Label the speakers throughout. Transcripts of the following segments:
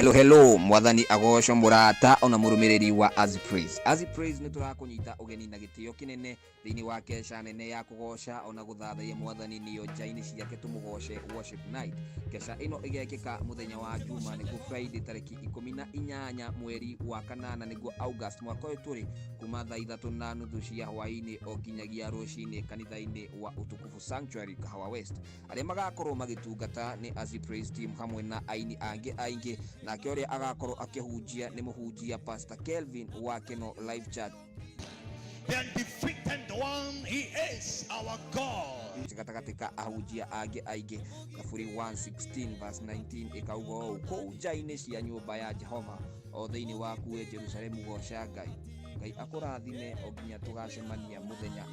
Speaker 1: Hello hello, mwathani agocwo mũrata ona mũrũmĩrĩri wa Azi Praise. Azi Praise nĩ tũrakũnyita ũgeni na gĩtĩo kĩnene thĩinĩ wa keca nene ya kũgoca ona gũthathaiya mwathani nĩyo nja-inĩ ciake tũmũgoce worship night. Keca ĩno ĩgekĩka mũthenya wa Juma nĩguo Friday tarĩki 18 mweri wa kanana nĩguo August mwaka ũyũ tũrĩ, kuma thaa 3:30 cia hwaĩ-inĩ o nginyagia rũcinĩ kanitha-inĩ wa Utukufu Sanctuary, Kahawa West. Arĩa magakorwo magĩtungata nĩ Azi Praise Team hamwe na aini angĩ aingĩ, nake ũrĩa agakorwo akĩhunjia nĩ mũhunjia Pastor Kelvin wa Keno Life Church.
Speaker 2: The undefeated one, he is our God.
Speaker 1: Gatagatĩ ka ahunjia angĩ aingĩ. Thaburi 116 verse 19 ĩkauga ũũ, kũu nja-inĩ cia nyũmba ya Jehova o thĩinĩ waku we Jerusalemu goca Ngai. Ngai akũrathime o nginya tũgacemania mũthenya.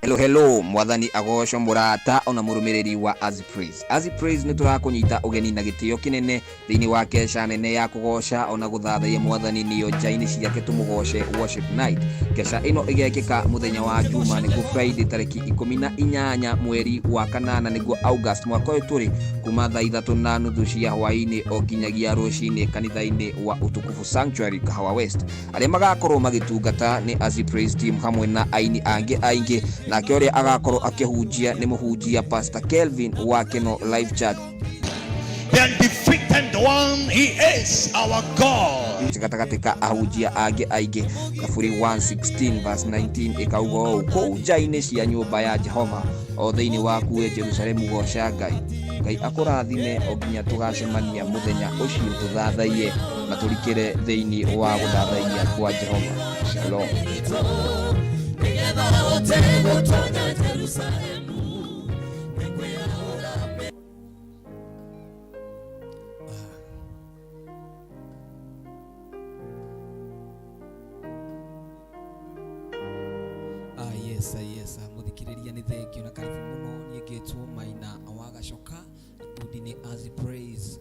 Speaker 1: Hello hello, mwathani agocwo mũrata ona mũrũmĩrĩri wa Azi Praise. Azi Praise nĩ tũrakũnyita ũgeni na gĩtĩo kĩnene thĩinĩ wa keca nene ya kũgoca ona gũthathaiya mwathani nĩyo nja-inĩ ciake tũmũgoce worship night. Keca ĩno ĩgekĩka mũthenya wa Juma nĩguo Friday tarĩki 18 mweri wa kanana nĩguo August mwaka ũyũ tũrĩ, kuma thaa 3:30 cia hwaĩ-inĩ o nginyagia rũcinĩ kanitha-inĩ wa Utukufu Sanctuary, Kahawa West. Arĩa magakorwo magĩtungata nĩ Azi Praise Team hamwe na aini angĩ aingĩ, nake ũrĩa agakorwo akĩhunjia nĩ mũhunjia Pastor Kelvin wa Keno Life Church.
Speaker 2: The undefeated one, he is our God.
Speaker 1: Gatagatĩ ka ahunjia angĩ aingĩ. Thaburi 116 verse 19 ĩkauga ũũ, kũu nja-inĩ cia nyũmba ya Jehova o thĩinĩ waku we Jerusalemu goca Ngai. Ngai akũrathime o nginya tũgacemania mũthenya ũcio tũthathaiye na tũrikĩre thĩinĩ wa gũthathaiya kwa Jehova. Shalom.
Speaker 3: Yes, yes, muthikiriria ni thengio na karibu muno. Niĩ ngĩtwo Maina wa Gacoka, ikundi nĩ Azi Praise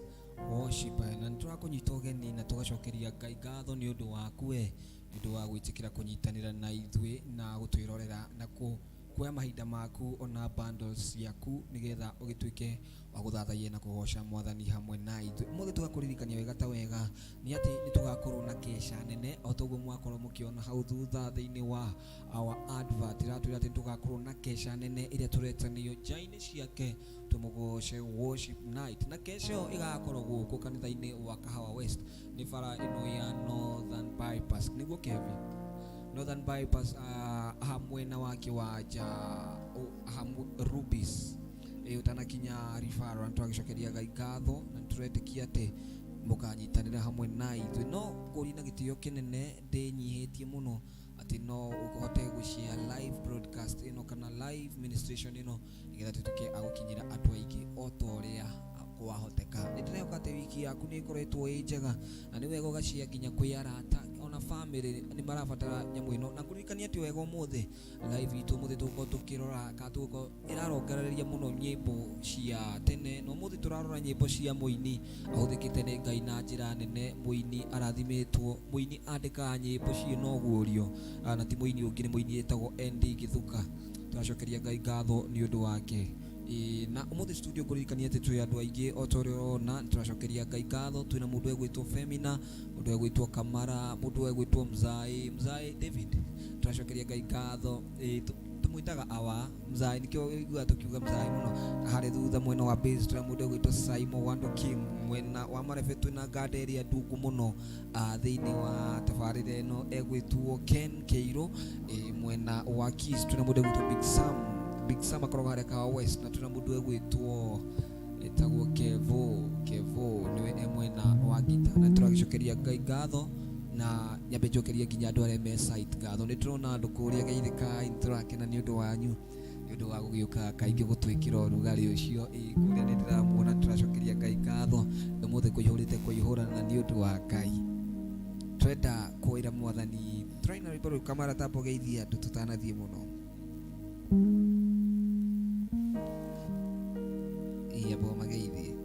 Speaker 3: Worship, na nĩ tũrakũnyita ũgeni na tũgacokeria Ngai ngatho nĩ ũndũ waku we, nĩ ũndũ wa gwĩtĩkĩra kũnyitanĩra na ithuĩ na gũtwĩrorera na kuoya mahinda maku ona bundles ciaku nĩgetha ũgĩtuĩke wa gũthathaiya na kũgoca mwathani hamwe na ithuĩ. Ũmũthĩ tũgakũririkania wega ta wega nĩ atĩ nĩ tũgakorwo na keca nene o ta ũguo mwakorwo mũkĩona hau thutha thĩinĩ wa our advert ĩratwĩra atĩ tũgakorwo na keca nene ĩrĩa tũretanio nja-inĩ ciake tũmũgoce worship night, na keca ĩyo ĩgakorwo gũkũ kanitha-inĩ wa Kahawa West nĩ bara ĩno ya Northern Bypass, nĩguo Kevin Northern Bypass, haha mwena wa kĩwanja hamwe Rubis ũtanakinya Referral. Na twagĩcokeria Ngai ngatho na nĩtũretĩkia atĩ mũkanyitanĩra hamwe na ithuĩ. No ngũria na gĩtĩo kĩnene ndĩnyihĩtie mũno atĩ no ũhote gũshare live broadcast ĩno kana live ministration ĩno nĩgetha tũtuĩke a gũkinyĩra andũ aingĩ o ta ũrĩa kwahoteka. Nĩ ndĩrehoka atĩ wiki yaku nĩ ĩkoretwo ĩ njega na nĩ wega ũgashare nginya kwĩ arata ona family nĩ marabatara nyamũ ĩno. Na ngũririkania atĩ wega ũmũthĩ live itũ ũmũthĩ tũgũkorwo tũkĩrora kana tũgũkorwo ĩrarongoreria mũno nyĩmbo cia tene, na ũmũthĩ tũrarora nyĩmbo cia mũini ahũthĩkĩte nĩ Ngai na njĩra nene, mũini arathimĩtwo, mũini andĩkaga nyĩmbo ciĩna ũguũrio, na ti mũini ũngĩ, nĩ mũini wĩtagwo Andy Githuka. Tũracokeria Ngai ngatho nĩ ũndũ wake. Na ũmũthĩ studio ngũririkania atĩ twĩ andũ aingĩ o ta ũrĩa ũrona, nĩtũracokeria Ngai ngatho. Twĩna mũndũ egwĩtwo Femina, mũndũ egwĩtwo Kamara, mũndũ egwĩtwo Mzai, Mzai David. Tũracokeria Ngai ngatho. Tũmwĩtaga awa Mzai, nĩkĩo ũiguaga tũkiuga Mzai mũno. Harĩ thutha mwena wa bass twĩna mũndũ egwĩtwo Simon Wando King, mwena wa marebe twĩna nganda ĩrĩa ndungu mũno thĩinĩ wa tabarĩra ĩno egwĩtwo Ken Keiro. Mwena wa keys twĩna mũndũ egwĩtwo Big Sam, Big Sam akoragwo harĩa Kahawa West, na twĩna mũndũ egwĩtwo etagwo Kevo, Kevo nĩwe e mwena wa ngita. Na tũragĩcokeria Ngai ngatho na nyambe njokerie nginya andũ arĩa me site ngatho. Nĩ tũrona andũ kũrĩa geithĩkai, nĩ tũrakena nĩ ũndũ wanyu, nĩ ũndũ wa gũgĩũka kaingĩ gũtwĩkĩra ũrugarĩ ũcio. Kũrĩa nĩ ndĩramuona, tũracokeria Ngai ngatho ũmũthĩ kũihũrĩte kũihũra na nĩ ũndũ wa Ngai. Twenda kwĩra mwathani tũraina rwĩmbo rũu Kamara, tamba ũgeithie andũ tũtanathiĩ mũno. Amba mageithie.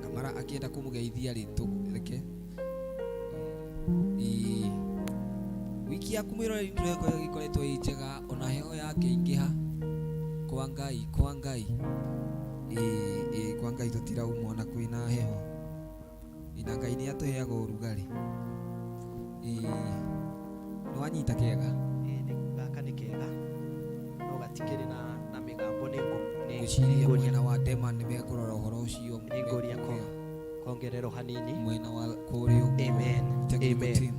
Speaker 3: Kamara akĩenda kũmũgeithia rĩ, tũreke. Wiki yaku mwĩroreri ndĩreka ĩkoretwo ĩ njega ona heho yakĩingĩha. Kwa Ngai, kwa Ngai. Ĩĩ, ĩĩ, kwa Ngai tũtiraumwo na kwĩna heho. Ĩĩ, na Ngai nĩ atũheaga ũrugarĩ. Ĩĩ, nĩ wanyita kega?
Speaker 4: Ĩĩ, gaka nĩ kega no gatikĩrĩ na mĩgambo. Nĩ
Speaker 3: Ngwĩciria mwena wa Dema nĩ mekũrora ũhoro ũcio.
Speaker 4: Nĩ ngũria kongererwo hanini.
Speaker 3: Mwena wa kũrĩa ũguo.
Speaker 4: Amen.
Speaker 3: Technical
Speaker 4: Amen.
Speaker 3: team.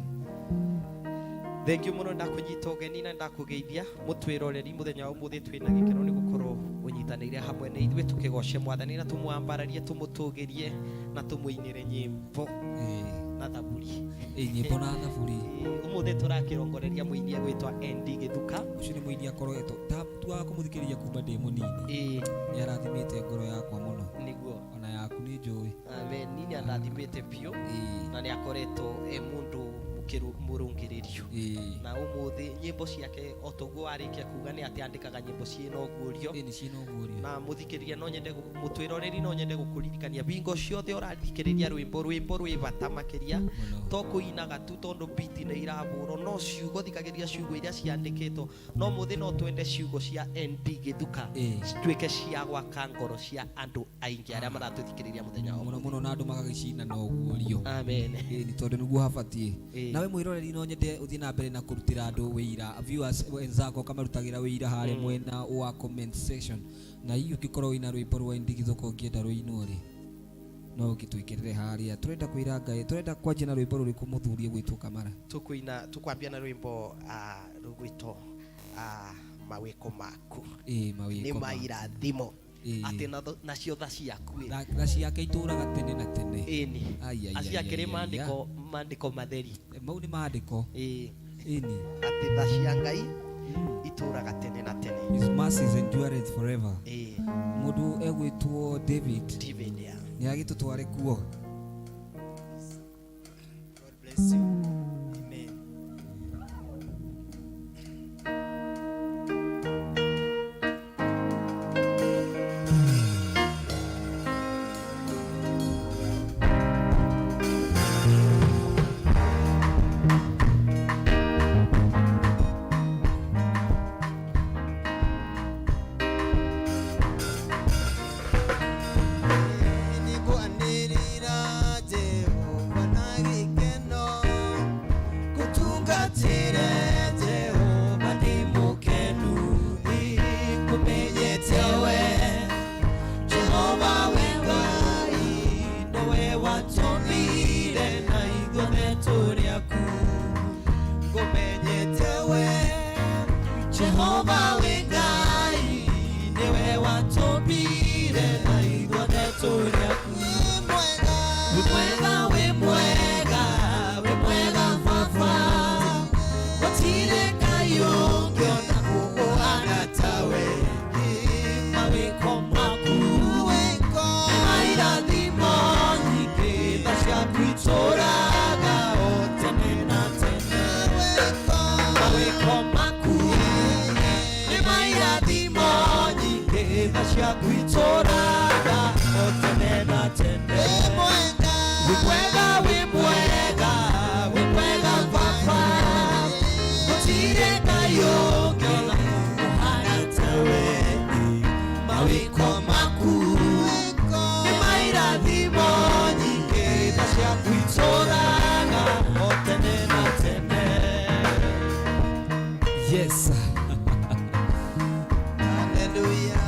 Speaker 4: Thengiũ mũno, ndakũnyita ũgeni na ndakũgeithia mũtwĩroreri mũthenya wa ũmũthĩ. Twĩna gĩkeno nĩ gũkorwo ũnyitanĩire hamwe na ithuĩ tũkĩgoce Mwathani na tũmwambararie, tũmũtũgĩrie na tũmũinĩre nyĩmbo na thaburi.
Speaker 3: Ĩĩ, nyĩmbo na thaburi.
Speaker 4: Ĩĩ, ũmũthĩ tũrakĩrongoreria mũini egwĩtwa ND Gĩthuka.
Speaker 3: Ũcio nĩ mũini akoretwo tuaga kũmũthikĩrĩria kuma ndĩ mũnini. Nĩ arathimĩte ngoro yakwa mũno.
Speaker 4: Nĩguo.
Speaker 3: Ona yaku nĩ njũĩ.
Speaker 4: Amen. Ni nĩ andathimĩte biũ na nĩ akoretwo e mũndũ mũrũngĩrĩrio. Na ũmũthĩ nyĩmbo ciake, o toguo warĩkia kuga, nĩ atĩ andĩkaga nyĩmbo ciĩna ũguũrio.
Speaker 3: Ĩĩ, nĩ ciĩna ũguũrio.
Speaker 4: Na mũthikĩrĩria no nyende mũtwĩroreri no nyende gũkũririkania bingo ciothe ũrathikĩrĩria rwĩmbo, rwĩmbo rwĩ bata makĩria
Speaker 3: Mũno.
Speaker 4: to kũinaga tu tondũ biti nĩ irabũrwo, no ciugo, thikagĩrĩria ciugo iria ciandĩkĩtwo. No mũthĩ no twende ciugo cia ND Gĩthuka cituĩke cia gwaka ngoro cia andũ aingĩ arĩa maratũthikĩrĩria mũthenya wa
Speaker 3: Mũno
Speaker 4: ũmũthĩ.
Speaker 3: mũno, na andũ magagĩcina na ũguũrio.
Speaker 4: Amen.
Speaker 3: Ĩĩ, nĩ tondũ nĩguo habatiĩ. Nawe mwĩroreri no nyende ũthiĩ na mbere na kũrutĩra andũ wĩira, viewers wenzako ũkamarutagĩra wĩira harĩa mwena wa comment section. Na hihi ũngĩkorwo wĩna rwĩmbo rwa ND Gĩthũka ũngĩenda rũinwo rĩ, no ũgĩtwĩkĩrĩre harĩa. Tũrenda kwĩra Ngai, tũrenda kwanjia na rwĩmbo rũrĩkũ, mũthuri ũgwĩtwo Kamara?
Speaker 4: Tũkũina, tũkwambia na rwĩmbo rũgwĩtwo Mawĩko Maku.
Speaker 3: Ĩĩ,
Speaker 4: Nĩ
Speaker 3: mawĩko maku.
Speaker 4: Mairathimo.
Speaker 3: Ĩĩ.
Speaker 4: Atĩ nacio tha ciaku ĩ.
Speaker 3: Tha ciake itũraga tene na tene.
Speaker 4: Ĩni.
Speaker 3: Ai, ai,
Speaker 4: Acio
Speaker 3: ai,
Speaker 4: akĩrĩ
Speaker 3: ai, ai,
Speaker 4: maandĩko, maandĩko matheri.
Speaker 3: Ai. Mau nĩ maandĩko.
Speaker 4: Ĩĩ.
Speaker 3: Ĩni.
Speaker 4: Atĩ tha cia Ngai itũraga tene na tene.
Speaker 3: His mercies endureth forever.
Speaker 4: Ĩĩ.
Speaker 3: Mũndũ egwĩtwo David.
Speaker 4: David ya.
Speaker 3: Nĩ agĩtũtware kuo.
Speaker 5: God bless you. Amen. Nĩngwanĩrĩra Jehova na gĩkeno, ngũtungatĩre Jehova ndĩ mũkenu, ngũmenyete we Jehova wĩ Ngai, nowe watũmbire na ithuothe tũrĩ aku. Ngũmenyete we Jehova wĩ Ngai, nĩwe watũmbire na ithuothe tũrĩ aku. Wĩ mwega, wĩ mwega, wĩ mwega Baba, gũtirĩ Ngai ũngĩona kũhana tawe. Mawĩko maku nĩ mairathimo nyingĩ, tha ciaku itũraga o tene na tene. Mawĩko maku nĩ mairathimo nyingĩ, tha ciaku itũraga o tene na tene. Wĩ mwega, wĩ mwega, wĩ mwega Baba, gũtirĩ Ngai ũngĩona kũhana tawe. Mawĩko maku nĩ mairathimo nyingĩ, tha ciaku itũraga o tene na tene.
Speaker 3: Yes.
Speaker 5: Hallelujah.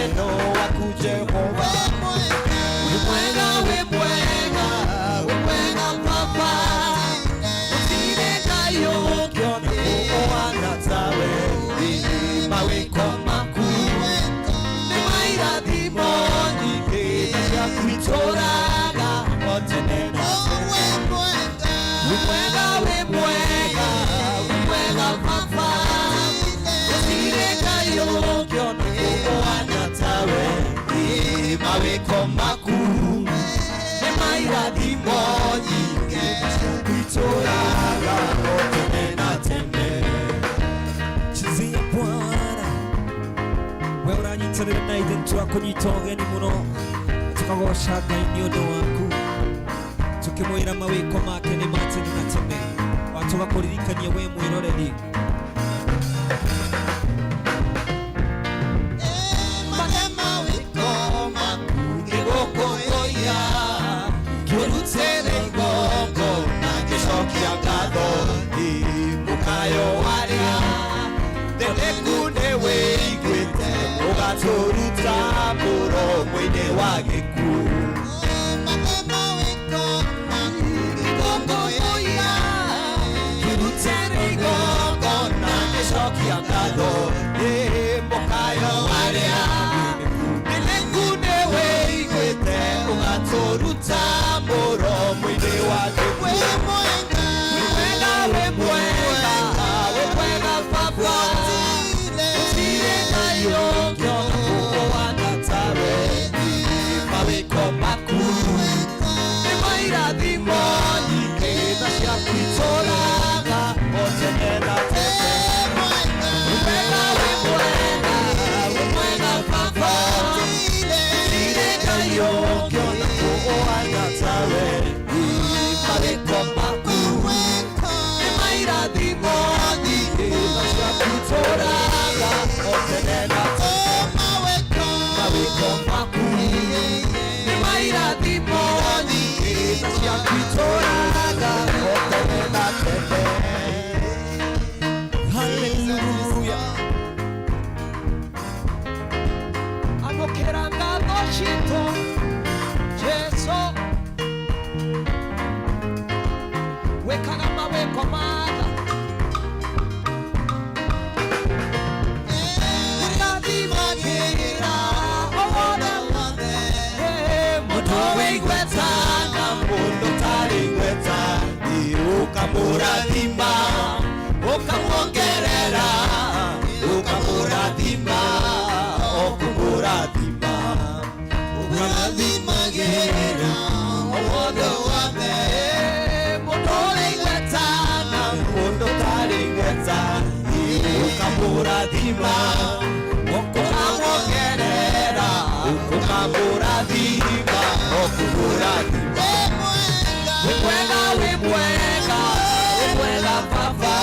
Speaker 5: Wendo waku Jehova. Wĩ mwega, wĩ mwega, wĩ mwega Baba. Gũtirĩ Ngai ũngĩona ũhana tawe. Mawĩko maku nĩ mairathimo nyingĩ ciaku itũũraga o tene na tene. Wĩ mwega, wĩ mwega, wĩ mwega Baba. Gũtirĩ Ngai ũngĩona ũhana tawe. Mawĩko maku nĩ mairathimo nyingĩ ciaku itũũraga o tene na tene.
Speaker 3: Chezea Bwana, we ũranyitanĩra na ithe, tũrakũnyita ũgeni mũno, tũkagoca Ngai nĩ ũndũ waku, tũkĩmwĩra mawĩko make nĩ ma tene na tene, wa tũgakũririkania we mwĩroreri.
Speaker 5: Ngĩrutĩre igongona ngĩcokia ngatho mũkayo warĩa ndetheku nĩ wĩiguĩte ũgatũruta mũromo-inĩ wa gĩkuũ. Ngĩrutĩre igongona ngĩcokia ngatho mũkayo warĩa ndetheku nĩ wĩiguĩte ũgatũruta mũromo-inĩ wa gĩkuũ. Wĩ mwega, wĩ mwega, wĩ mwega Baba. Gũtirĩ Ngai ũngĩona ũhana tawe. Mawĩko maku nĩ mairathimo nyingĩ tha ciaku itũũraga o tene na tene. Wĩ mwega, wĩ mwega, wĩ mwega Baba. Gũtirĩ Ngai ũngĩona ũhana tawe. Mawĩko maku nĩ mairathimo nyingĩ tha ciaku itũũraga o tene na tene. Mawĩko maku nĩ mairathimo nyingĩ tha ciaku itũũraga o tene na tene.
Speaker 3: Haleluya.
Speaker 4: Amũkĩra ngatho citũ Jesu, wĩkaga mawĩko matha. Ũrathimagĩra o wothe, mũndũ wĩ igweta na mũndũ ũtarĩ igweta, ũkamũrathima, ũkamuongerera, ũkamũrathima, ũkũmũrathima, ũrathimagĩra o wothe wothe, mũndũ wĩ igweta na mũndũ ũtarĩ igweta, ũkamũrathima, ũkamuongerera, ũkamũrathima, ũkũmũrathima. Wĩ mwega, wĩ mwega, wĩ mwega Baba.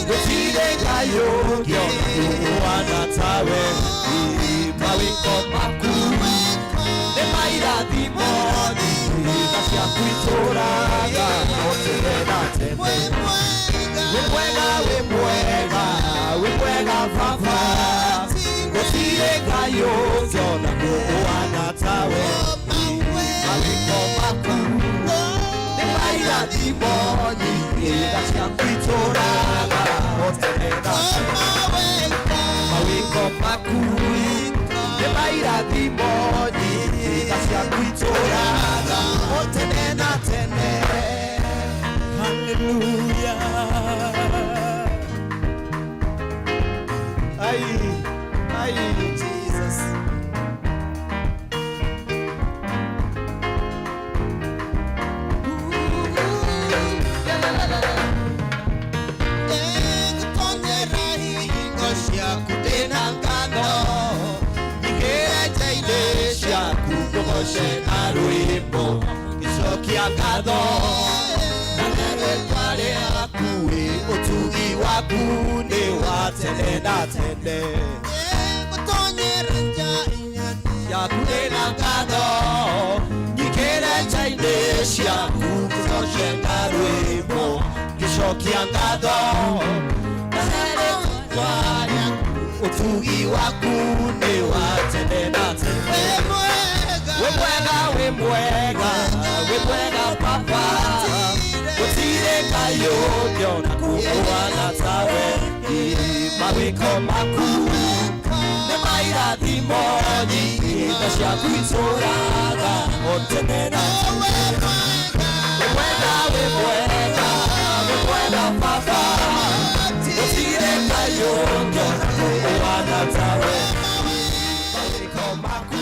Speaker 4: Gũtirĩ Ngai ũngĩona ũhana tawe. Mawĩko maku nĩ mairathimo nyingĩ tha ciaku itũũraga o tene na tene. Wĩ mwega, wĩ mwega, wĩ mwega Baba. Gũtirĩ Ngai ũngĩona ũhana tawe. Mawĩko maku nĩ mairathimo nyingĩ tha ciaku itũũraga o tene na tene. Mawĩko maku nĩ mairathimo nyingĩ tha ciaku itũũraga o tene na tene.
Speaker 3: Haleluya.
Speaker 5: Ai, ai, Jesus. Hingo ciaku ndĩna ngatho, nyingĩre nja-inĩ ciaku ngũgoce na rwĩmbo ngĩcokia ngatho na rĩtwa rĩaku. Ũtugi waku nĩ wa tene na tene. Ciaku ndĩna ngatho, nyingĩre nja-inĩ ciaku ngũgoce na rwĩmbo ngĩcokia ngatho na rĩtwa rĩaku. Utugi waku nĩ wa tene na tene. Wĩ mwega, wĩ mwega, wĩ mwega Baba. Gũtirĩ Ngai ũngĩona kũhana tawe. Mawĩko maku nĩ mairathimo nyingĩ, tha ciaku itũũraga o tene na tene. Wĩ mwega, wĩ mwega, wĩ mwega Baba. Gũtirĩ Ngai ũngĩona kũhana tawe. Mawĩko maku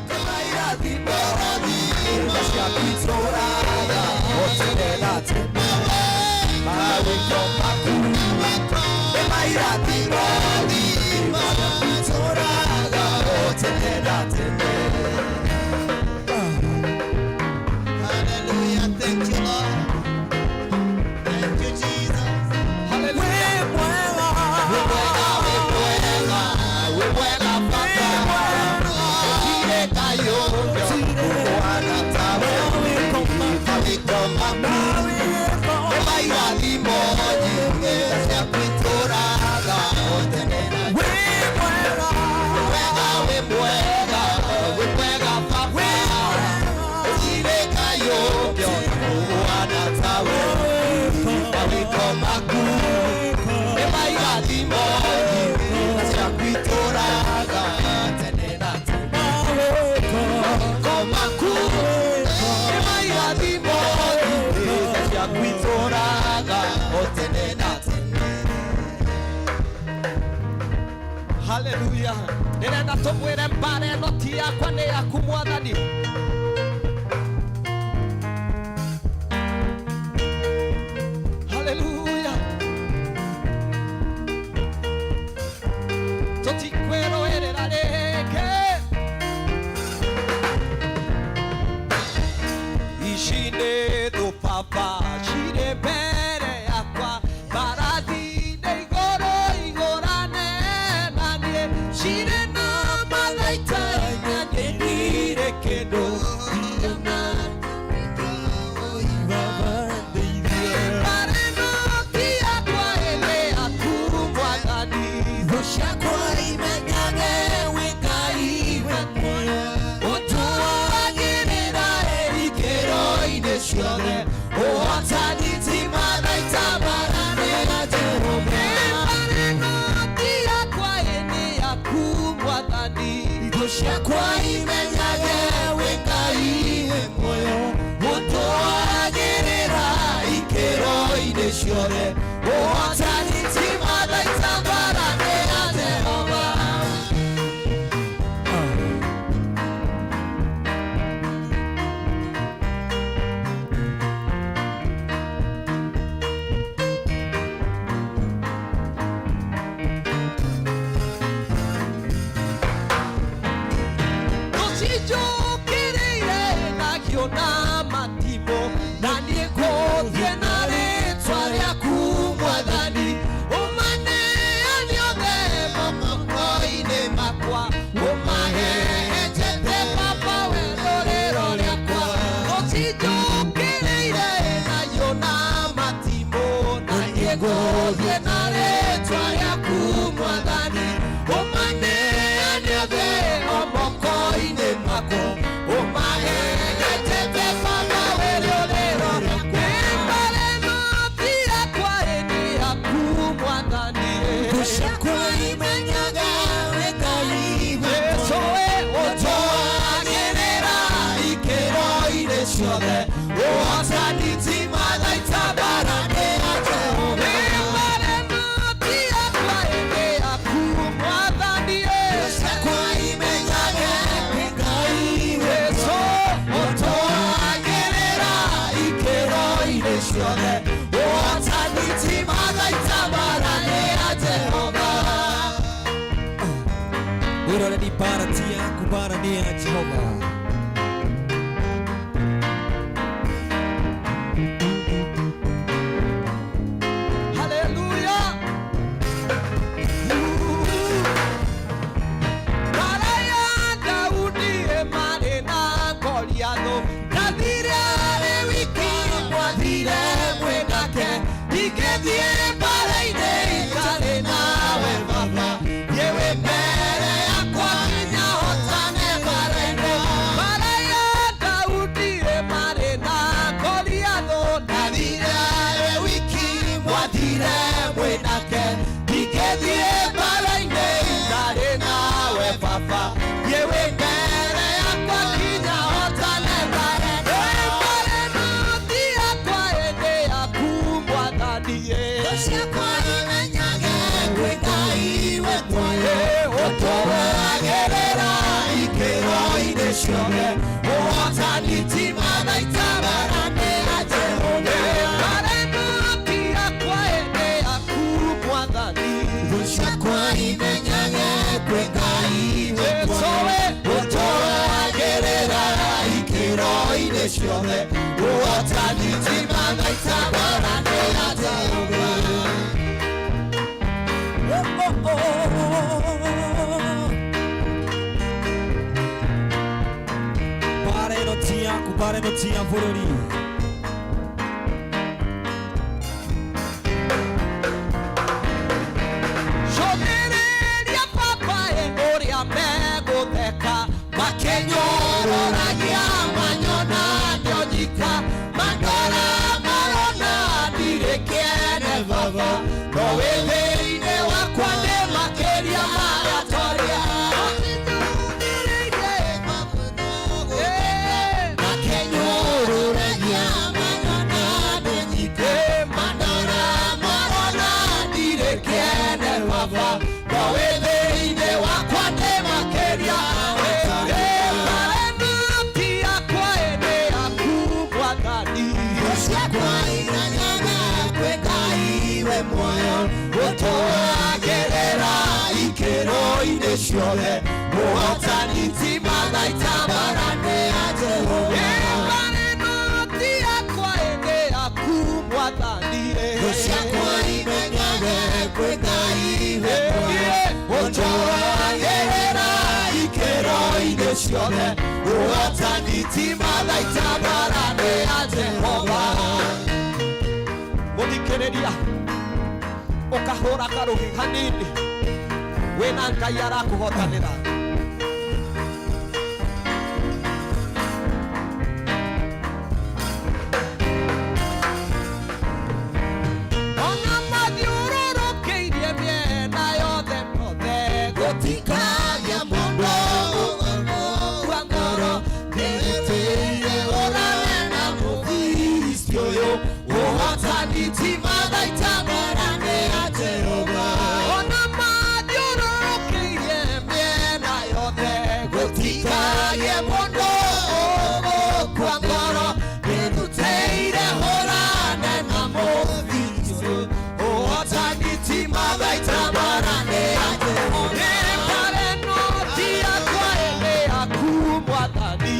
Speaker 5: nĩ mairathimo nyingĩ, tha ciaku itũũraga o tene na tene. Mawĩko maku nĩ mairathimo nyingĩ, tha ciaku itũũraga o tene na tene.
Speaker 2: Hallelujah. Thank you, Lord. Thank you, Jesus.
Speaker 5: Wĩ mwega, wĩ mwega, wĩ mwega Baba. Gũtirĩ Ngai ũngĩ ũhana tawe. Mawĩko maku nĩ mairathimo nyingĩ, tha ciaku itũũraga o tene na tene. Wĩ mwega, wĩ mwega, wĩ mwega Baba. Gũtirĩ Ngai ũngĩ ũhana tawe. Mawĩko maku nĩ mairathimo nyingĩ, tha ciaku itũũraga tene na tene. Mawĩko maku nĩ mairathimo nyingĩ, tha ciaku itũũraga o tene na tene.
Speaker 4: Haleluya. Ndĩrenda tũmwĩre mbara ĩno ti yakwa, nĩ yaku Mwathani. Haleluya. Tũtikwĩrũĩrĩra rĩngĩ. Ici nĩ thũ Baba cirĩ mbere yakwa, mbarathi nĩ igũrũ igũrane na niĩ, cirĩ na mathaita inya, niĩ ndirĩ kĩndũ. Mbara ĩno ti yakwa, ĩnĩ yaku Mwathani. Thũ ciakwa imenyage wĩ Ngai wĩ muoyo, ũtũagĩrĩra ikĩro-inĩ ciothe. Ũhotani ti mathaita, mbara nĩ ya Jehova. Mbara ĩno ti yakwa, ĩnĩ yaku Mwathani. Thũ ciakwa imenyage wĩ Ngai wĩ muoyo, ũtũagĩrĩra ikĩro-inĩ ciothe. Ũhotani ti mathaita, mbara nĩ ya Jehova. Tũcinjũkĩrĩire nakĩona matimũ, na niĩ ngũthiĩ na rĩtwa rĩaku Mwathani. Ũmaneane othe moko-inĩ makwa, ũmahehenjete Baba we rũrĩro rĩakwa. Tũcinjũkĩrĩire nakĩona matimũ, na niĩ ngũthiĩ na rĩtwa rĩaku Mwathani. Ũmaneane othe moko-inĩ makwa, ũmahehenjete Baba we rũrĩro rĩakwa. Mbara ĩno ti yakwa, ĩnĩ yaku Mwathani.
Speaker 5: Thũ ciakwa imenyaga wĩ Ngai wĩ
Speaker 4: Jesũ we
Speaker 5: ũtũagĩrĩra ikĩro-inĩ ciothe. Ũhotani ti mathaita, mbara nĩ ya Jehova.
Speaker 4: Mbara ĩno ti yakwa, ĩnĩ yaku Mwathani.
Speaker 5: Thũ ciakwa imenyage wĩ Ngai wĩ
Speaker 4: Jesũ
Speaker 5: ũtũagĩrĩra ikĩro-inĩ ciothe. Ũhotani ti mathaita, mbara nĩ ya Jehova.
Speaker 3: Mwĩroreri, mbara ti yaku, mbara nĩ ya Jehova.
Speaker 4: Haleluya. Mbara ya Daudi ĩmarĩ na Goliathũ, ndathire arĩ wiki, mwathire mwĩ nake. Ingĩthiĩ mbara-inĩ itarĩ nawe Baba,
Speaker 5: ciothe ũhotani ti mathaita mbara nĩ ya Jehova
Speaker 4: Mbara ĩno ti yakwa ĩndĩ yaku Mwathani.
Speaker 5: Thũ ciakwa imenyage kwĩ Ngai wĩ muoyo ũtũragĩrĩra ikĩro-inĩ ciothe ũhotani ti mathaita mbara nĩ ya Jehova.
Speaker 3: Oh, oh, oh. Mbara ĩno ti yaku, mbara ĩno ti ya bũrũri.
Speaker 4: Cũthĩrĩria baba ĩ ũrĩa megũtheka
Speaker 5: Makĩnyũrũragia manyona ndĩonyika mandora marona ndirĩ kĩene baba no wĩ thĩinĩ wakwa nĩ makĩria maratoria Makĩnyũrũragia manyona ndĩonyika mandora marona ndirĩ kĩene baba no wĩ thĩinĩ wakwa nĩ makĩria maratoria
Speaker 4: Mbara ĩno ti yakwa ĩndĩ yaku Mwathani.
Speaker 5: Ciakwa imenyaga kwĩ Ngai wĩ muoyo ũtũragĩrĩra ikĩro-inĩ ciothe ũhotani ti mathaita mbara nĩ ya Jehova.
Speaker 4: Mbara ĩno ti yakwa ĩndĩ yaku Mwathani.
Speaker 5: Thũ ciakwa imenyage kwĩ Ngai wĩ muoyo ũtũragĩrĩra ikĩro-inĩ ciothe ũhotani ti mathaita mbara nĩ ya Jehova.
Speaker 4: Mũthikĩrĩria ũkahũra karũhĩ hanini wĩna Ngai arakũhotanĩra. Ona mathiũrũrũkĩirie mĩena yothe mothe
Speaker 5: Gũtikagĩa mũndũ ũgũkua ngoro nĩgĩtĩire ũrane na mũfilisti ũyũ ũhotani ti mathaita mbara nĩ ya Jehova.
Speaker 4: Ona mathiũrũrũkĩirie mĩena yothe
Speaker 5: Gũtikagĩe mũndũ ũgũkua ngoro nĩtũteire hũrane na mũfilisti ũyũ ũhotani ti mathaita mbara nĩ ya Jehova.
Speaker 4: Mbara ĩno ti yakwa ĩndĩ yaku Mwathani.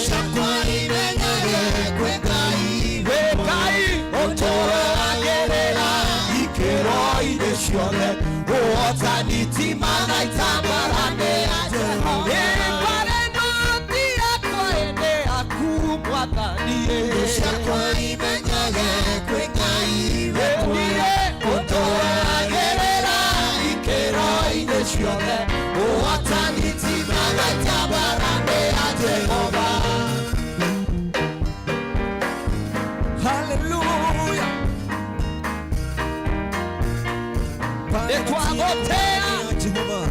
Speaker 5: Ciakwa imenyage kwĩ Ngai
Speaker 4: Wĩ Ngai
Speaker 5: ũtũragĩrĩra ikĩro-inĩ ciothe ũhotani ti mathaita mbara nĩ ya Jehova.
Speaker 4: Mbara ĩno ti yakwa ĩndĩ yaku Mwathani.
Speaker 5: Ciakwa imenyage kwĩ Ngai wĩ muoyo ũtũragĩrĩra ikĩro-inĩ ciothe ũhotani ti mathaita mbara nĩ ya Jehova.
Speaker 3: Hallelujah. Mbara ĩno ti yaku, mbara nĩ ya Jehova.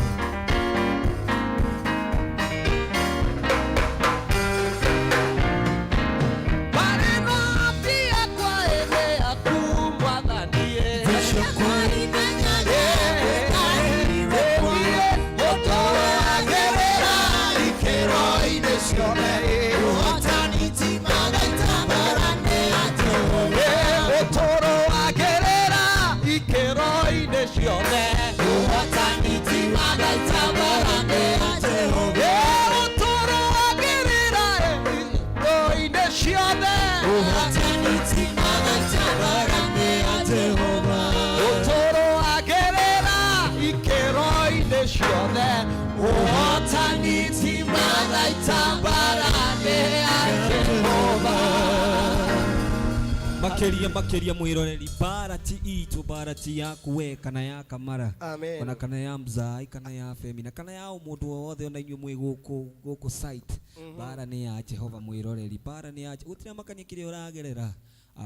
Speaker 4: Mbara ĩno ti yakwa ĩndĩ yaku Mwathani.
Speaker 5: Ciakwa imenyage kwĩ Ngai wĩ muoyo ũtũragĩrĩra ikĩro-inĩ ciothe ũhotani ti mathaita mbara nĩ ya Jehova.
Speaker 4: Ũtũrũagĩrĩra ikĩro-inĩ ciothe
Speaker 5: Ũhotani ti mathaita mbara nĩ ya Jehova.
Speaker 4: Ũtũrũagĩrĩra ikĩro-inĩ ciothe
Speaker 5: Ũhotani ti mathaita mbara nĩ ya Jehova.
Speaker 4: Ũtũrũagĩrĩra ikĩro-inĩ ciothe
Speaker 5: Ũhotani ti mathaita mbara nĩ ya Jehova.
Speaker 3: Makĩria makĩria mwĩroreri, mbara ti itũ, mbara ti yaku we kana ya Kamara.
Speaker 4: Amen.
Speaker 3: Ona kana ya Mzai kana ya Femina kana ya mũndũ o wothe ona inyuĩ mwĩ gũkũ gũkũ site. Mbara nĩ ya Jehova mwĩroreri, mbara nĩ ya gũtirĩ makania kĩrĩa ũragerera.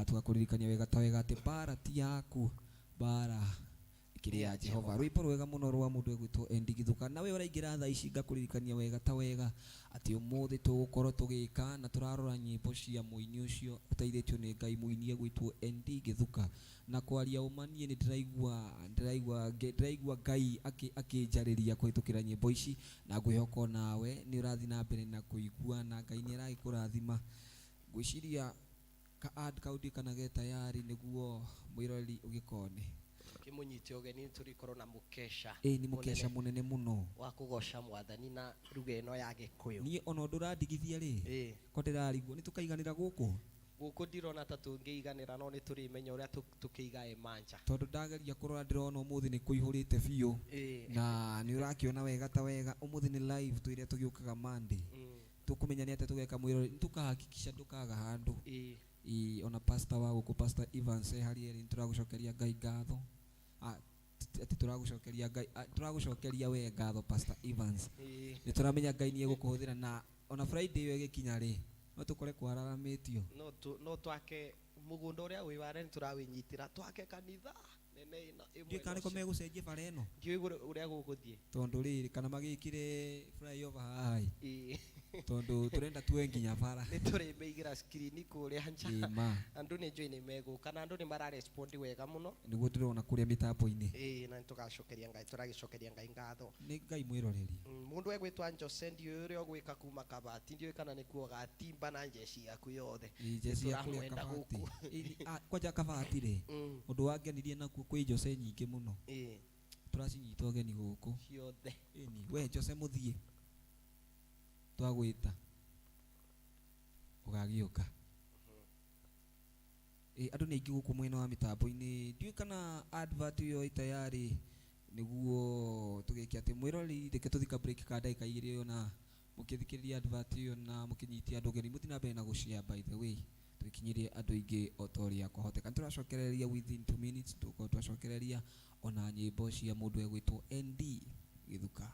Speaker 3: Tũgakũririkania wega ta wega atĩ mbara ti yaku, mbara Ĩkĩrĩ ya Jehova. Rwĩmbo rwega mũno rwa mũndũ egwĩtwo Endi Githuka. Nawe ũraingĩra thaa ici ngakũririkania wega ta wega atĩ ũmũthĩ tũgũkorwo tũgĩka na tũrarora nyĩmbo cia mũini ũcio ũteithĩtio nĩ Ngai, mũini egwĩtwo Endi Githuka. Na kwaria ũma niĩ nĩ ndĩraigua ndĩraigua ndĩraigua Ngai akĩnjarĩria kũhĩtũkĩra nyĩmbo ici, na ngwĩhoka nawe nĩ ũrathiĩ na mbere na kũigua na Ngai nĩ aragĩkũrathima. Ngwĩciria ka ad kau ndiũĩ kana ge tayari nĩguo mwĩroreri ũgĩkone.
Speaker 4: Kĩmũnyite ũgeni tũrĩkorwo na mũkesha.
Speaker 3: Ĩĩ nĩ mũkesha mũnene mũno
Speaker 4: wa kũgoca mwathani na ruga ĩno ya Gĩkũyũ.
Speaker 3: Niĩ ona ũndũ ũrandigithia rĩ, ko ndĩrarigwo nĩ tũkaiganĩra gũkũ?
Speaker 4: Gũkũ ndirona ta tũngĩiganĩra, no nĩ tũrĩmenya ũrĩa tũkĩigae manja.
Speaker 3: Tondũ ndageria kũrora ndĩrona ũmũthĩ nĩ kũihũrĩte biũ. Na nĩ ũrakĩona wega ta wega ũmũthĩ nĩ live twĩrĩa tũgĩũkaga Monday. Tũkũmenya nĩ atĩa tũgeka mwĩroreri, nĩ tũkahakikisha ndũkaga handũ. Ĩĩ ona pastor wa gũkũ, Pastor Evans e harĩa arĩ, nĩ tũragũcokeria Ngai ngatho. Atĩ tũragũcokeria Ngai, tũragũcokeria we ngatho Pastor Evans. Nĩ tũramenya Ngai nĩ egũkũhũthĩra, na ona Friday ĩyo ĩgĩkinya rĩ, no tũkore kwararamĩtio.
Speaker 4: No twake mũgũnda ũrĩa wĩ ware nĩ tũrawĩnyitĩra, twake kanitha nene ĩna ĩmwe.
Speaker 3: Ndiũĩ kana nĩko megũcenjia bara ĩno.
Speaker 4: Ndiũĩ ũrĩa gũgũthiĩ.
Speaker 3: Tondũ rĩrĩ kana magĩkire flyover haha ĩ. Tondũ tũrenda tuoe nginya bara.
Speaker 4: Nĩ tũrĩmĩigĩra screen kũrĩa nja. Andũ nĩ njũĩ nĩ megũka na andũ nĩ mararespond wega mũno.
Speaker 3: Nĩguo ndĩrona kũrĩa mĩtambo-inĩ.
Speaker 4: Ĩĩ na nĩtũgacokeria Ngai, tũragĩcokeria Ngai ngatho.
Speaker 3: Nĩ Ngai mwĩroreri.
Speaker 4: Mũndũ egwĩtwa Jose ndiũĩ ũrĩa ũgwĩka kuma kabati, ndiũĩ kana nĩkuo ũgatimba na njeci yaku yothe.
Speaker 3: Ĩĩ njeci ya kũrĩa kabati. Kwanja kabati rĩ, ũndũ wangenirie nakuo kwĩ Jose nyingĩ mũno. Tũracinyita ũgeni gũkũ.
Speaker 4: Ciothe.
Speaker 3: Ĩni, we Jose mũthiĩ. Twagwĩta. Ũgagĩũka. Andũ nĩ aingĩ gũkũ mwena wa mĩtambo-inĩ. Ndiũĩ kana advert ĩyo ĩ tayari nĩguo tũgĩke atĩ mwĩroreri, reke tũthiĩ ka break ka ndagĩka igĩrĩ na mũkĩthikĩrĩria advert ĩyo na mũkĩnyitia andũ ũgeni. Mũthiĩ na mbere na gũshare by the way, tũgĩkinyĩrie andũ aingĩ o ta ũrĩa kwahoteka. Nĩtũracokereria within 2 minutes, tũgũkorwo twacokereria ona nyĩmbo cia mũndũ egwĩtwo ND Githuka.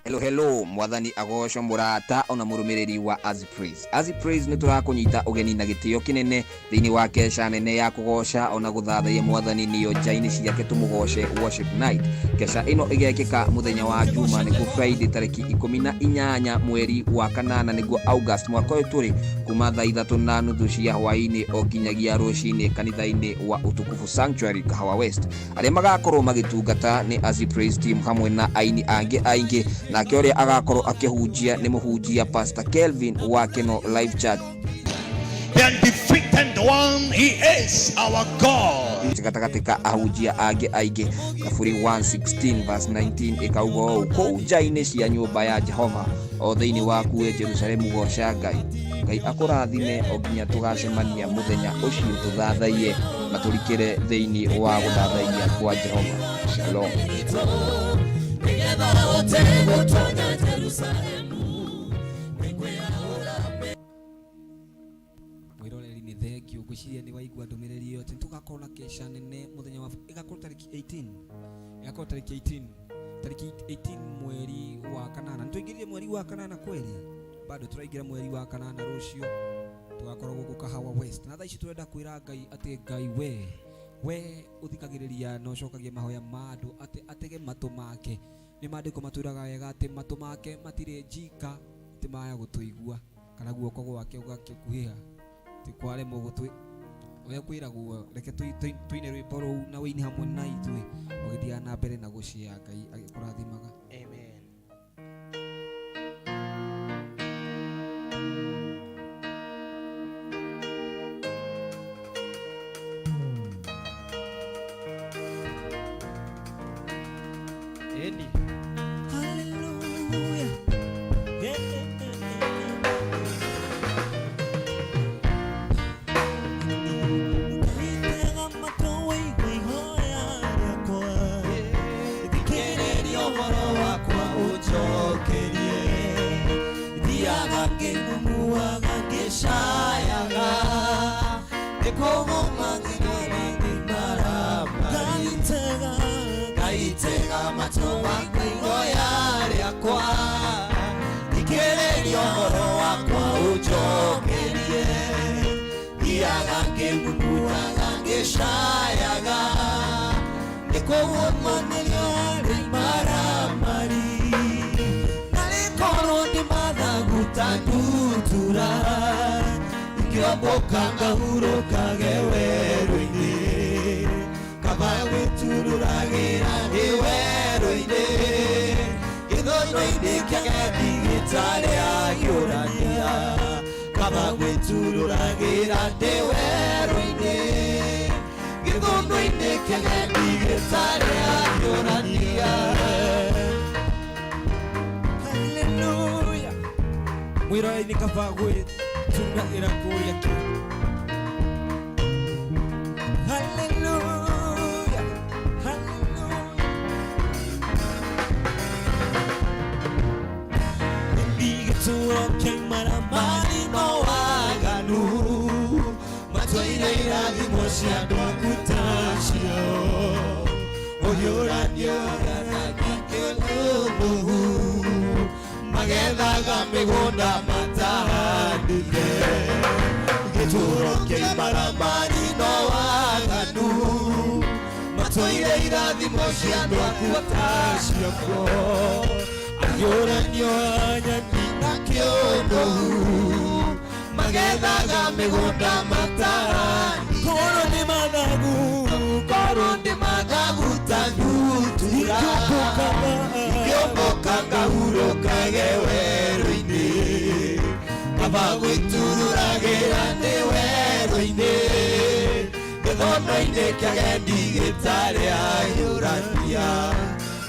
Speaker 1: Hello hello, mwathani agocwo mũrata ona mũrũmĩrĩri wa Azi Praise. Azi Praise nĩ tũrakũnyita ũgeni na gĩtĩo kĩnene thĩinĩ wa kesha nene ya kũgoca ona gũthathaiya mwathani nĩyo nja-inĩ ciake tũmũgoce worship night. Kesha ĩno ĩgekĩka mũthenya wa Juma nĩguo Friday tarĩki 18 mweri wa kanana nĩguo August mwaka ũyũ tũrĩ, kuma thaa 3:30 cia hwaĩ-inĩ o nginyagia rũcinĩ kanitha-inĩ wa Utukufu Sanctuary Kahawa West. Arĩa magakorwo magĩtungata nĩ Azi Praise team hamwe na aini angĩ aingĩ, nake ũrĩa agakorwo akĩhunjia nĩ mũhunjia Pastor Kelvin wa Keno Life Church.
Speaker 5: The undefeated one, he is our God.
Speaker 1: Gatagatĩ ka ahunjia angĩ aingĩ, Thaburi 116 verse 19 ĩkauga ũũ, kũu nja-inĩ cia nyũmba ya Jehova o thĩinĩ waku we Jerusalemu goca Ngai. Ngai akũrathime o nginya tũgacemania mũthenya ũcio tũthathaiye na tũrikĩre thĩinĩ wa gũthathaiya kwa Jehova. Shalom.
Speaker 3: Mwĩroreri nĩ thengio, ngwĩciria nĩ waigua ndũmĩrĩri ĩyo atĩ tũgakorwo na kesha nene mũthenya wa ĩgakorwo tarĩki 18, ĩgakorwo tarĩki 18, tarĩki 18 mweri wa kanana. Nĩtũingĩrire mweri wa kanana kweli, bado tũraingĩra mweri wa kanana rũciũ tũgakorwo gũkũ Kahawa West. Na thaa ici tũrenda kwĩra Ngai atĩ Ngai we ũthikagĩrĩria na ũcokagia mahoya ma andũ atĩ atege matũ make. Nĩ maandĩko matwĩraga wega atĩ matũ make matirĩ njika atĩ maya gũtũigua, kana guoko gwake gũgakĩkuhĩha atĩ kwaremwo gũtũ ũrĩa kwĩragwo. Reke tũine rwĩmbo rũu na wĩine hamwe na ithuĩ ũgĩthiaga na mbere na gũcĩa. Ngai agĩkũrathimaga.
Speaker 4: Amen. Eni.
Speaker 5: Hallelujah. Thikĩrĩria ũhoro wakwa ũnjokerie, thiaga ngĩngumuaga ngĩcayaga, nĩkũgũma ngĩmaramari. Ngai tega matũ maku ihoya rĩakwa, thikĩrĩria ũhoro wakwa ũnjokerie, thiaga ngĩngumuaga. macayaga nĩ kũguũmanĩrio harĩ imaramari narĩ korwo ndĩ mathagu ta ndutura ikĩombũka ngahurũkage werũ-inĩ kaba gwĩturũragĩra ndĩ werũ-inĩ gĩthũnũ-inĩ kĩagendi gĩtarĩ ahiũrania kaba gwĩturũragĩra ndĩ werũ-inĩ gĩthũnũ-inĩ kĩagendi gĩtarĩ ahiũrania.
Speaker 3: Haleluya. Mwĩroreri kaba gwĩturagĩra kũrĩa kĩ. Haleluya. Haleluya.
Speaker 5: Gĩtũro kĩa imaramari no waganu matũire irathimo cia andũ aku ta ciao ũhiũranio ũranagia magethaga mĩgũnda matahandĩte gĩtũro kĩa imaramari no waganu matũire irathimo cia andũ aku ta ciao ahiũranio anyani na kĩũndũ magethaga mĩgũnda matahandĩte
Speaker 3: Korwo nĩ mathagu
Speaker 5: korwo ndĩ mathagu ta ndutura ingĩũmbũka ngahurũkage werũ-inĩ kaba gwĩturũragĩra ndĩ werũ-inĩ gĩthono-inĩ kĩagendi gĩtarĩ ahiũrania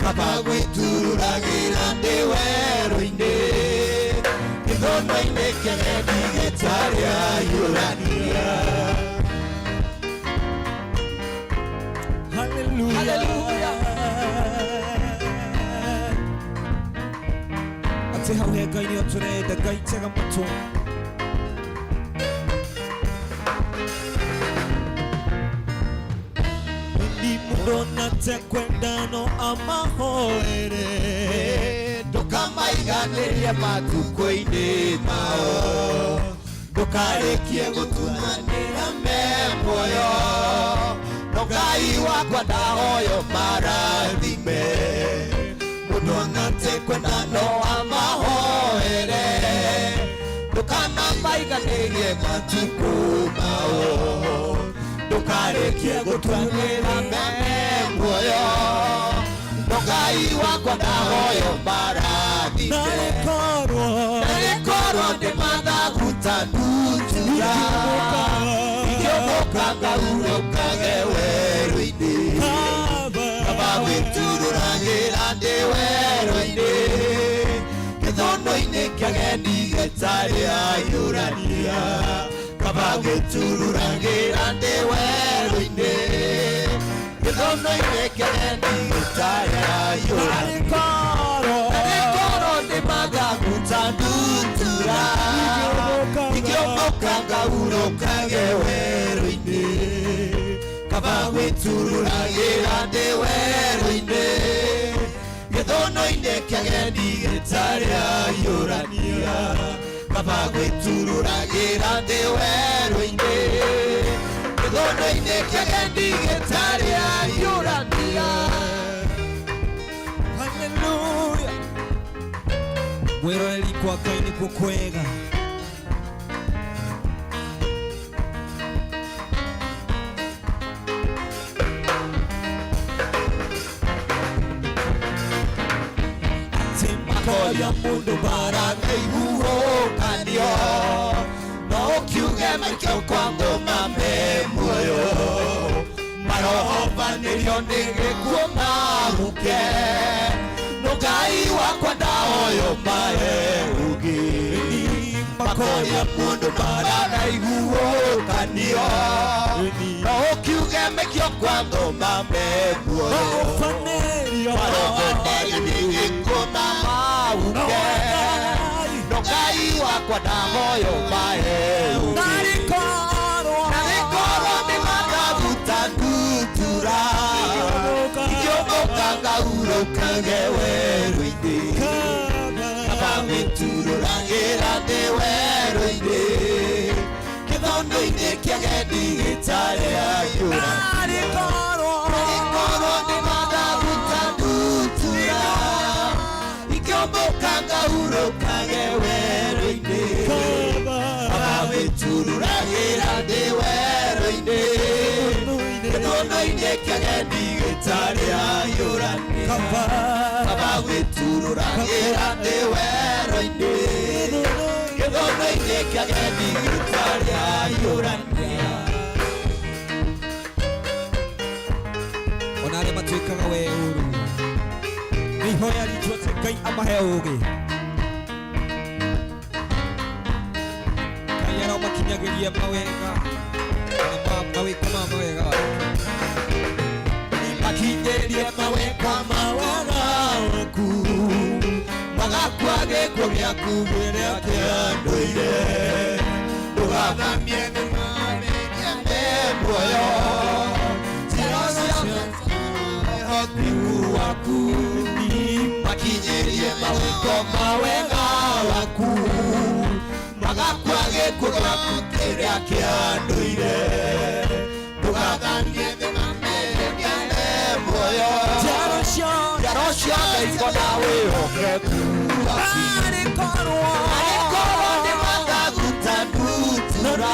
Speaker 5: kaba gwĩturũragĩra ndĩ werũ-inĩ gĩthono-inĩ kĩagendi gĩtarĩ ahiũrania.
Speaker 3: Haleluya.
Speaker 5: Haleluya.
Speaker 3: Atĩ hau he Ngai nĩyo tũrenda Ngai tega matũ. Ni mũndũ onate kwenda no amahoere
Speaker 5: ndũkamaiganĩrie matukũ-inĩ mao ndũkarĩkie gũtumanĩra me muoyo no Ngai wakwa ndahoyo marathime mũndũ onate kwenda no amahoere ndũkanamaiganĩrie matukũ mao ndũkarĩkie gũtuanĩra me muoyo no Ngai wakwa ndahoyo marathime
Speaker 3: Narĩ korwo
Speaker 5: narĩ korwo ndĩ mathagu ta ndutura ingĩũmbũka ngahurũkage werũ-inĩ
Speaker 3: kaba
Speaker 5: kaba gwĩturũragĩra ndĩ werũ-inĩ gĩthono-inĩ kĩagendi gĩtarĩ ahiũrania kaba gwĩturũragĩra ndĩ werũ-inĩ gĩthono-inĩ kĩagendi gĩtarĩ ahiũrania
Speaker 3: Narĩ korwo
Speaker 5: narĩ korwo ndĩ mathagu ta ndutura ingĩũmbũka ngahurũkage werũ-inĩ kaba gwĩturũragĩra ndĩ werũ-inĩ gĩthono-inĩ kĩagendi gĩtarĩ ahiũrania kaba gwĩturũragĩra ndĩ werũ-inĩ gĩthono-inĩ kĩagendi gĩtarĩ ahiũrania.
Speaker 3: Haleluya. Mwĩroreri kwa Ngai nĩkuo kwega. Atĩ
Speaker 5: Makoria mũndũ mbara ihuhũkanio no ũkiuge maikio kwa ngũma me muoyo marohobanĩrio nĩ gĩkuũ mahuke no Ngai wakwa ndahoyo mahe ũgĩ makoria mũndũ mbara ihuhũkanio no ũkiuge maikio kwa ngũma me muoyo
Speaker 3: Marohobanĩrio
Speaker 5: marohobanĩrio nĩ gĩkuũ mahuke no Ngai wakwa ndahoyo mahe ũgĩ
Speaker 3: Narĩ korwo
Speaker 5: narĩ korwo nĩ mathagu ta ndutura ingĩũmbũka ngahurũkage werũ-inĩ kaba gwĩturũragĩra ndĩ werũ-inĩ gĩthono Gĩthondo-inĩ kĩageni gĩtarĩ ayũra.
Speaker 3: Narĩ korwo
Speaker 5: Korwo nĩ mathagu ta ndutura, ikĩũmbũka ngahurũkage werũ-inĩ. Baba wĩtururagĩra ndĩ werũ-inĩ. Gĩthondo-inĩ kĩageni gĩtarĩ ayũrania. Baba wĩtururagĩra ndĩ werũ-inĩ. Gĩthondo-inĩ kĩageni gĩtarĩ ayũrania.
Speaker 3: Ona arĩa matuĩkaga we ũru nĩ ihoya ritũ atĩ Ngai amahe ũũgĩ. Ngai aromakinyagĩria mawega na mawĩko ma mawega
Speaker 5: Makinyĩrie maweka mawega waku magakua gĩkuũ gĩaku kĩrĩa kĩa ndũire ndũgathamie nĩmamĩrie me muoyo njĩra ciothe wĩhokeku waku makinyĩrie mawĩko mawega waku magakua gĩkuũ gĩaku kĩrĩa kĩa ndũire ndũgathamie nĩmamĩrie me muoyo
Speaker 3: Njaro ciothe
Speaker 5: njaro ciothe ikona wĩhokeku waku.
Speaker 3: Narĩ korwo
Speaker 5: Arĩkorwo nĩ mathagu ta ndutura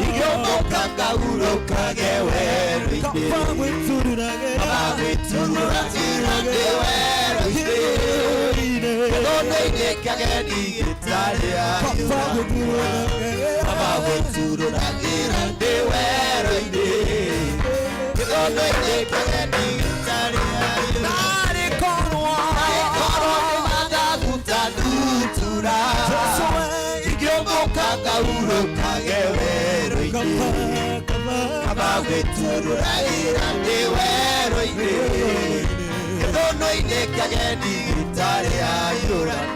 Speaker 5: ingĩũmbũka ngahurũkage werũ-inĩ. Baba wĩtururagĩra ndĩ werũ-inĩ. Gĩthondo-inĩ kĩageni gĩtarĩ ayũrania. Baba wĩtururagĩra ndĩ werũ-inĩ. Gĩthondo-inĩ kĩageni gĩtarĩ ayũrania.
Speaker 3: Narĩ korwo
Speaker 5: Korwo nĩ mathagu ta ndutura ingĩũmbũka ngahurũkage werũ-inĩ. Baba wĩtururagĩra ndĩ werũ-inĩ. Gĩthondo-inĩ kĩageni gĩtarĩ ayũrania.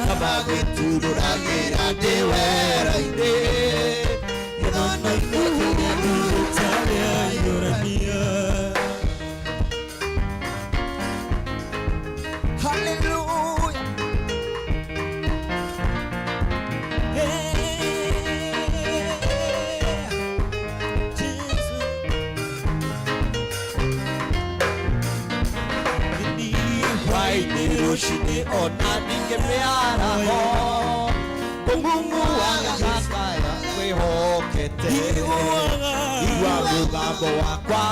Speaker 5: Baba wĩtururagĩra ndĩ werũ-inĩ. Gĩthondo-inĩ kĩageni gĩtarĩ ayũrania.
Speaker 3: Hallelujah.
Speaker 5: Hwaĩ-inĩ rũcinĩ ona ningĩ mĩaraho kũng'ung'uaga gakaya kwĩhokete igua mũgambo wakwa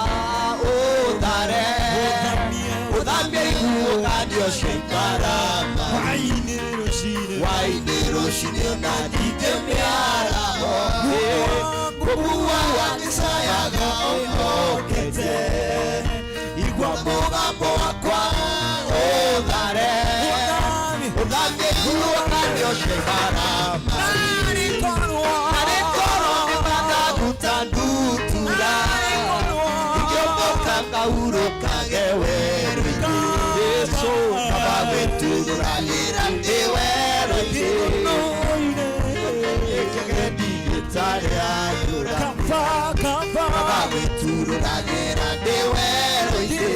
Speaker 5: ũthare ũthambie iguũkanio cia ikarama hwaĩ-inĩ rũcinĩ ona ningĩ mĩaraho kũng'ung'uaga gĩcayaga ũhokete igua mũgambo wakwa ũthare ũthambie iguũkanio cia ikarama.
Speaker 3: Narĩ korwo
Speaker 5: Arĩ korwo nĩ mathagu ta ndutura ingĩũmbũka ngahurũkage werũ-inĩ. Jesũ Baba wĩtururagĩra ndĩ werũ-inĩ. Kĩgeni gĩtarĩ ayũrania. Baba wĩtururagĩra ndĩ werũ-inĩ.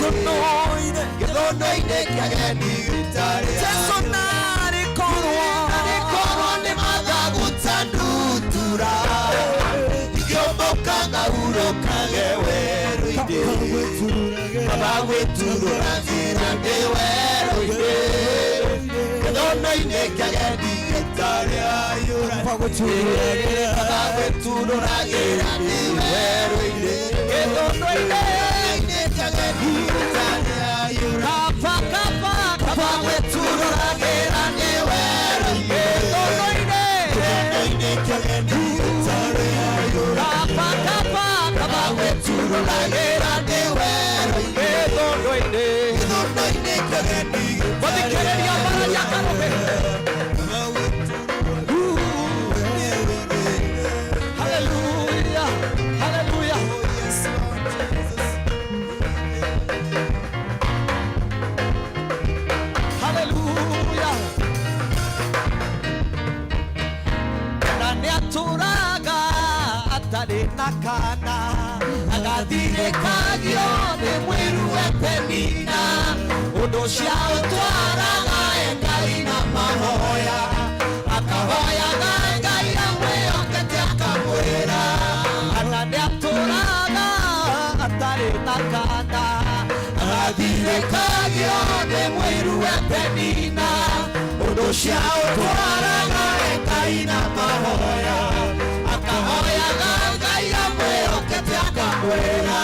Speaker 5: Gĩthondo-inĩ kĩageni gĩtarĩ
Speaker 3: Jesu
Speaker 5: ayũrania.
Speaker 3: narĩ korwo
Speaker 5: Arĩ korwo nĩ mathagu ta ndutura ingĩũmbũka ngahurũkage werũ-inĩ. Baba wĩtururagĩra ndĩ werũ-inĩ. Gĩthondo-inĩ kĩageni gĩtarĩ ayũrania. Baba wĩtururagĩra ndĩ werũ-inĩ. Gĩthondo-inĩ kĩageni gĩtarĩ ayũrania.
Speaker 4: Kaba kaba
Speaker 5: Baba wĩtururagĩra ndĩ werũ-inĩ.
Speaker 4: Gĩthondo-inĩ
Speaker 5: Gĩthondo-inĩ kĩageni gĩtarĩ ayũrania.
Speaker 4: Kaba kaba
Speaker 5: Baba wĩtururagĩra ndĩ werũ-inĩ.
Speaker 4: Gĩthondo-inĩ
Speaker 5: Gĩthondo-inĩ kĩageni gĩtarĩ
Speaker 4: Gũthikĩrĩria mbaraca karũme. Hallelujah, hallelujah. Hallelujah. Na nĩatũraga atarĩ na kana agathirĩkagio nĩ mwĩru we Penina ũndũ cia ũtwaraga Ngai na mahoya akahoyaga Ngai amwĩhokete.
Speaker 5: atarĩ na kana agathirĩkagio nĩ mũiru we Penina ũndũ cia ũtwaraga Ngai na mahoya akahoyaga Ngai amwĩhokete akamwĩra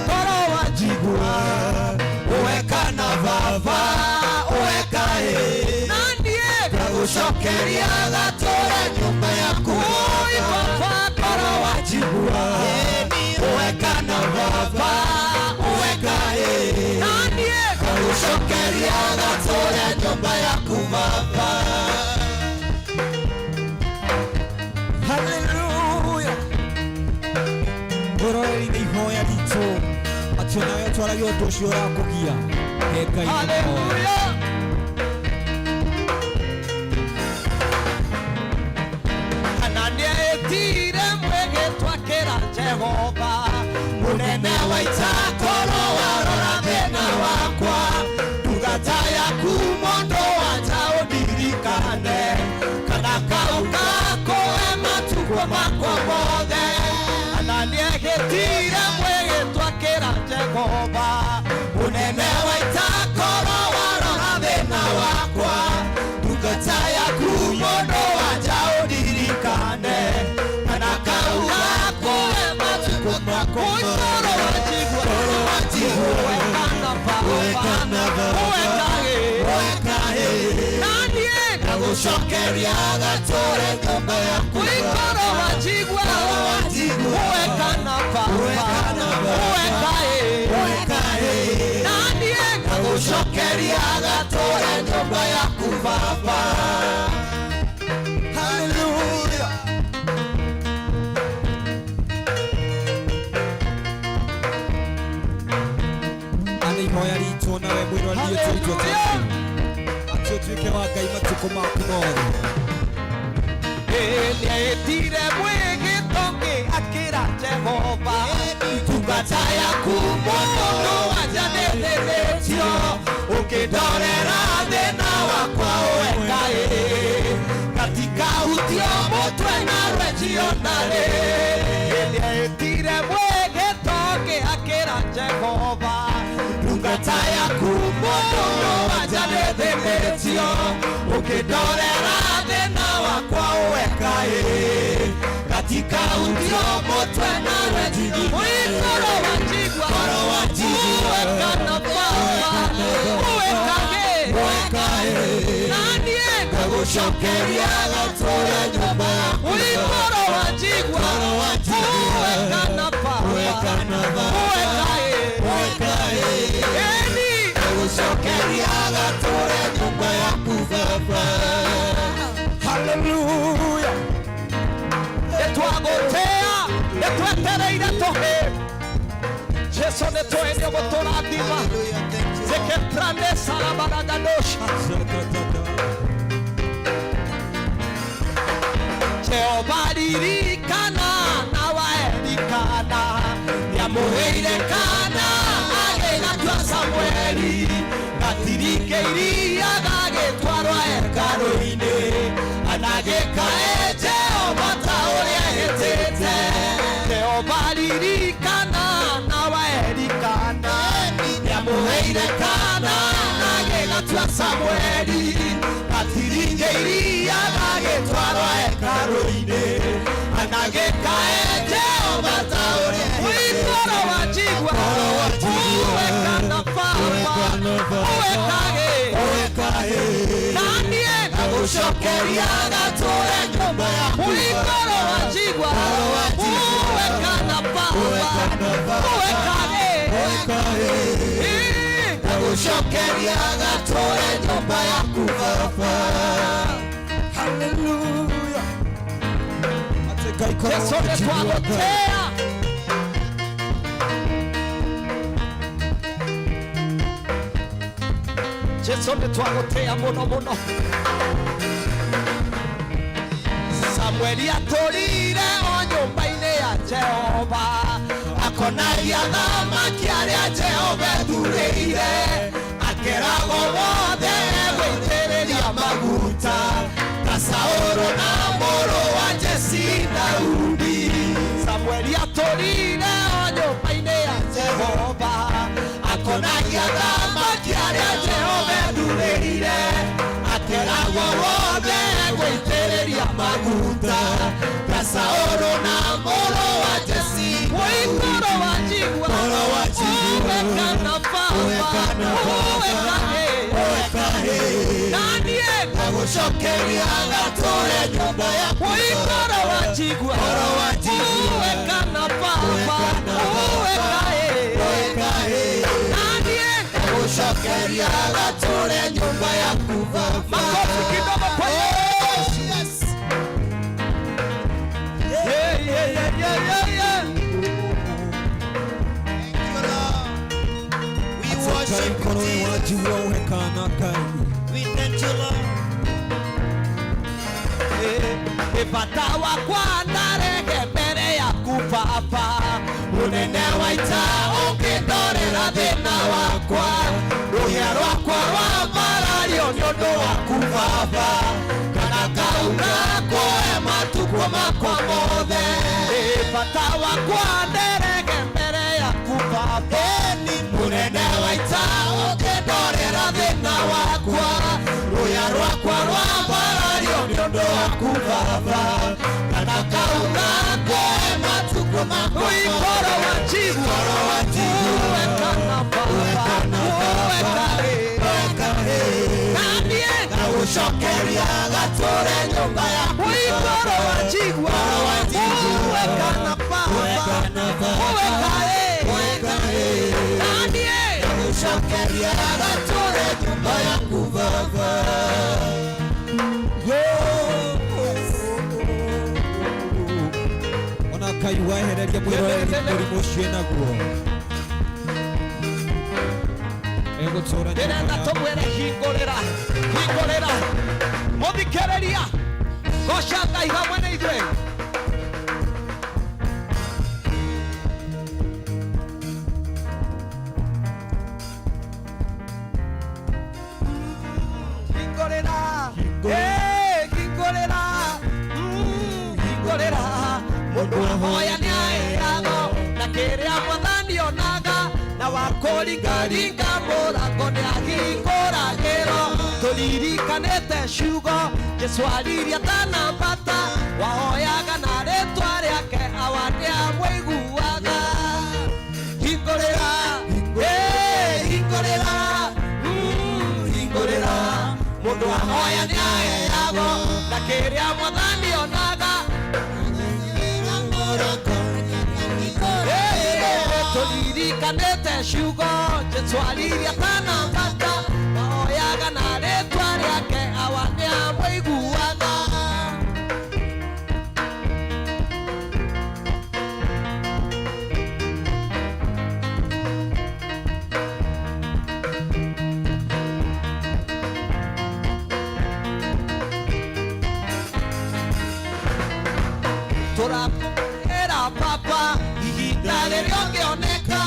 Speaker 5: toro wanjigua ũwe kana baba ũwe kaĩ ngagũcokeria gatũre nyũmba yaku baba toro wanjigua ũwe kana baba ũwe kaĩ ngagũcokeria gatũre nyũmba yaku baba.
Speaker 3: Haleluya. Mwĩroreri nĩ ihoya ritũ atĩ onawe ũtwarage ũndũ ũcio ũrakũgia he Ngai na mahoya.
Speaker 5: Haleluya. Kana nĩetire mwĩgĩtwa kĩra Jehova mũnene wa ita korwo warora thĩna wakwa ndungata yaku mũndũ wanja ũndirikane kana kau gakũhe matukũ makwa mothe. Kana nĩehĩtire mwĩgĩtwa kĩra Jehova mũnene wa ita korwo warora thĩna wakwa ndungata yaku mũndũ wanja ũndirikane kana kau gakũhe matukũ makwa mothe. Toro wanjigua ũwe kana baba ũwe kaĩ ngagũcokeria gatũre nyũmba yaku toro wanjigua ũwe kana baba ũwe kaĩ ngagũcokeria gatũre nyũmba yaku baba.
Speaker 3: Haleluya. Na nĩ ihoya ritũ nawe mwĩroreri ũtũitwo atĩ ũtuĩke wa Ngai matukũ maku mothe.
Speaker 5: Nĩetire mwĩgĩtongĩ akĩra Jehova ndungata yaku mũndũ wanja nĩthĩnĩtio ũkĩndorera thĩna wakwa ũwe kaĩ gatikahutio mũtwe na rwenjio narĩ. Nĩetire mwĩgĩtongĩ akĩra Jehova ndungata yaku mũndũ wanja nĩthĩnĩtio ũkĩndorera thĩna wakwa ũwe kaĩ gatikahutio mũtwe na rwenjio. Toro wanjigua ũwe kana baba ũwe kaĩ naniĩ ngagũcokeria gatũre nyũmba yaku. Toro wanjigua ũwe kana baba ũwe kaĩ eni ngagũcokeria gatũre nyũmba yaku baba.
Speaker 3: Haleluya.
Speaker 5: Nĩtwagũtĩa nĩtwetereire tũhĩ Jesu nĩtũĩ nĩũgũtũrathima zeketrane salabaragadosha Jehova ririkana na waerikana nĩamũheire kana agĩgatua Samueli gatirikĩiria gagĩtwarwo hekarũ-inĩ anagĩkae Jehova ta ũrĩa ehĩtĩte. Jehova ririkana na waerikana nĩamũheire kana agĩgatua Samueli gatirikĩiria gagĩtwarwo hekarũ-inĩ anagĩkae Jehova ta ũrĩa ehĩtĩte. Toro wanjigua ũwe kana baba ũwe kaĩ naniĩ ngagũcokeria gatũre nyũmba yaku. Toro wanjigua ũwe kana baba ũwe kaĩ ngagũcokeria gatũre nyũmba yaku baba.
Speaker 3: Haleluya. Atĩ Ngai korwo
Speaker 5: Jesu
Speaker 3: ũkĩnjigua Ngai.
Speaker 5: nĩtwagũtĩa Jesu nĩtwagũtĩa mũno mũno. Samueli atũrire o nyũmba-inĩ ya Jehova akonagia thamaki arĩa Jehova ethurĩire akeragwo wothe gũitĩrĩria maguta ta Saũlũ na mũrũ wa Jesi Daudi. Samueli atũrire o nyũmba-inĩ ya Jehova maguta ta Saũlũ na mũrũ wa Jesi.
Speaker 4: Woi ngoro wanjigua.
Speaker 5: Ngoro wanjigua.
Speaker 4: Uwe kana baba.
Speaker 5: Uwe kana baba.
Speaker 4: Uwe kahĩĩ.
Speaker 5: Uwe kahĩĩ.
Speaker 4: Na niĩ
Speaker 5: Ndagũcokeria gatũre nyũmba yaku.
Speaker 4: Woi ngoro wanjigua.
Speaker 5: Ngoro wanjigua.
Speaker 4: Uwe kana baba.
Speaker 5: Uwe kana baba.
Speaker 4: Uwe kahĩĩ.
Speaker 5: Uwe kahĩĩ.
Speaker 4: Na niĩ
Speaker 5: Ndagũcokeria gatũre nyũmba yaku baba.
Speaker 4: Makofi kidogo kwa
Speaker 5: Yes, yes.
Speaker 4: Yeah, yeah, yeah, yeah, yeah, yeah.
Speaker 2: Thank you, Lord. We worship you,
Speaker 3: Ngoro
Speaker 2: Jesus.
Speaker 3: wanjigua uhe kana Ngai.
Speaker 2: We thank you, Lord.
Speaker 4: Bata wakwa ndarege mbere yaku baba
Speaker 5: Munene wa ita ũngĩndorera thĩna wakwa rũhĩa rwakwa rwambarario nĩ ũndũ waku baba kana kauna kũhe matukũ makwa mothe.
Speaker 4: Bata wakwa nderege mbere yaku baba
Speaker 5: Ĩni munene wa ita ũngĩndorera thĩna wakwa rũhĩa rwakwa rwambarario nĩ ũndũ waku baba kana kauna kũhe matukũ makwa
Speaker 4: Woi ngoro wanjigua.
Speaker 5: Ngoro wanjigua.
Speaker 4: Uwe kana baba. Uwe kahĩĩ.
Speaker 5: Uwe kahĩĩ.
Speaker 4: Na niĩ
Speaker 5: Ndagũcokeria gatũre nyũmba yaku.
Speaker 4: Woi ngoro wanjigua.
Speaker 5: Ngoro wanjigua.
Speaker 4: Uwe kana baba.
Speaker 5: Uwe kana baba.
Speaker 4: Uwe kahĩĩ.
Speaker 5: Uwe kahĩĩ.
Speaker 4: Na niĩ
Speaker 5: Ndagũcokeria gatũre nyũmba yaku baba.
Speaker 3: Ona Ngai wehereria mwĩroreri mũrimũ ũcio naguo egũtũra
Speaker 4: ndĩrenda tũmwĩre hingũrĩra hingũrĩra mũthikĩrĩria goca Ngai hamwe na ithuĩ. Hingũrĩra hingũrĩra hingũrĩra mũndũ ahoya nĩaheagwo na kĩrĩa mwathani onaga na wakũringaringa mũrango nĩahingũragĩrwo tũririkanĩte ciugo Jesũ aririe atanambata wahoyaga na rĩtwa rĩake awa nĩamũiguaga. Hingũrĩra hingũrĩra hingũrĩra mũndũ ahoya nĩaheagwo na kĩrĩa mwathani onaga tũririkanĩte ciugo Jesũ aririe atanambata wahoyaga na rĩtwa rĩake awa nĩamũiguaga. Tũrakũmwĩra baba ihinda rĩrĩa ũngĩoneka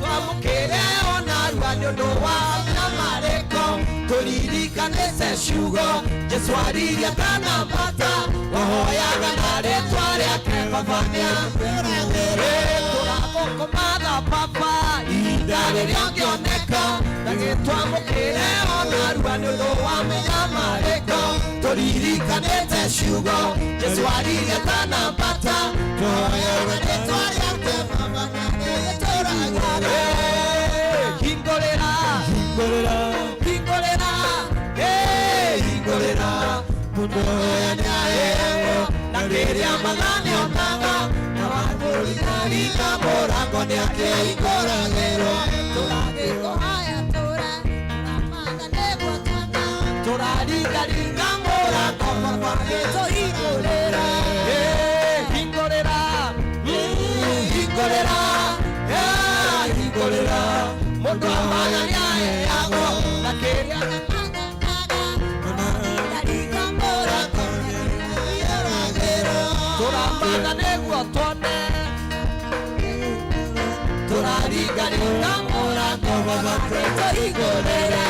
Speaker 4: twamũkĩre ona rua nĩ ũndũ wa mĩamarĩko tũririkanĩte ciugo Jesũ aririe atanambata wahoyaga na rĩtwa rĩake baba nĩamũragĩre tũragũkũmatha baba ihinda rĩrĩa ũngĩoneka ndagĩtwamũkĩre ona rua nĩ ũndũ wa mĩnyamarĩko tũririkanĩte ciugo Jesũ aririe atanambata
Speaker 5: Twahoyaga rĩtwa rĩake baba nĩatũragĩre.
Speaker 4: Hingũrĩra
Speaker 5: Hingũrĩra
Speaker 4: hingũrĩra
Speaker 5: hingũrĩra mũndũ ahoya nĩaheagwo na kĩrĩa mwathani onaga na wakũringaringa mũrango nĩakĩhingũragĩrwo.
Speaker 4: Tũraringaringa mũrango baba
Speaker 5: Tũhingũrĩra
Speaker 4: hingũrĩra
Speaker 5: hingũrĩra hingũrĩra
Speaker 4: mũndũ ahoya nĩaheagwo na kĩrĩa tũramatha nĩguo tuone tũraringaringa mũrango baba tũhingũrĩre.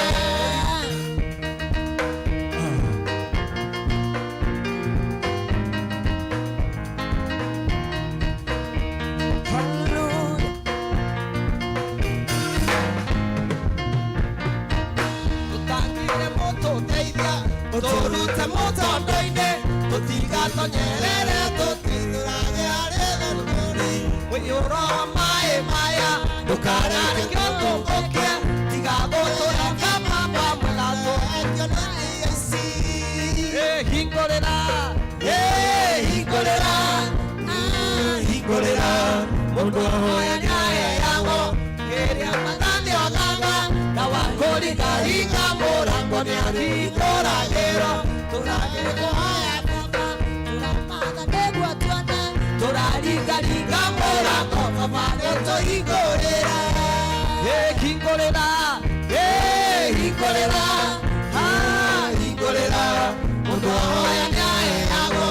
Speaker 4: Tũtangire mũtũteithia tũrute mũtondo-inĩ.
Speaker 5: Mũtigatonyerere tũteithũrage arĩ thũkũri. Mũiyũro wa maĩ maya ndũkararĩke ũtũmbũke. Tiga gũtũreka baba mwega tũrekio nĩ ici. Hingũrĩra, hingũrĩra, hingũrĩra. Mũndũ ahoya nĩaheagwo kĩrĩa mwathani onaga na wa kũringaringa mũrango nĩahingũragĩrwo. Tũrathiĩ kũhoya baba, tũramatha nĩguo tuone, tũraringaringa mũrango baba nĩũtũhingũrĩre. Hingũrĩra, hingũrĩra, hingũrĩra. Mũndũ ahoya nĩaheagwo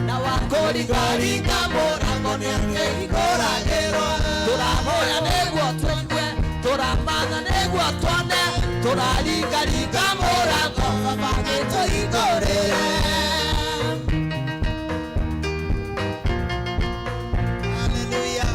Speaker 5: na wa kũringaringa mũrango nĩakĩhingũragĩrwo. Tũrahoya nĩguo tũigue, tũramatha nĩguo tuone, tũraringaringa mũrango baba nĩtũhingũrĩre.
Speaker 2: Hallelujah.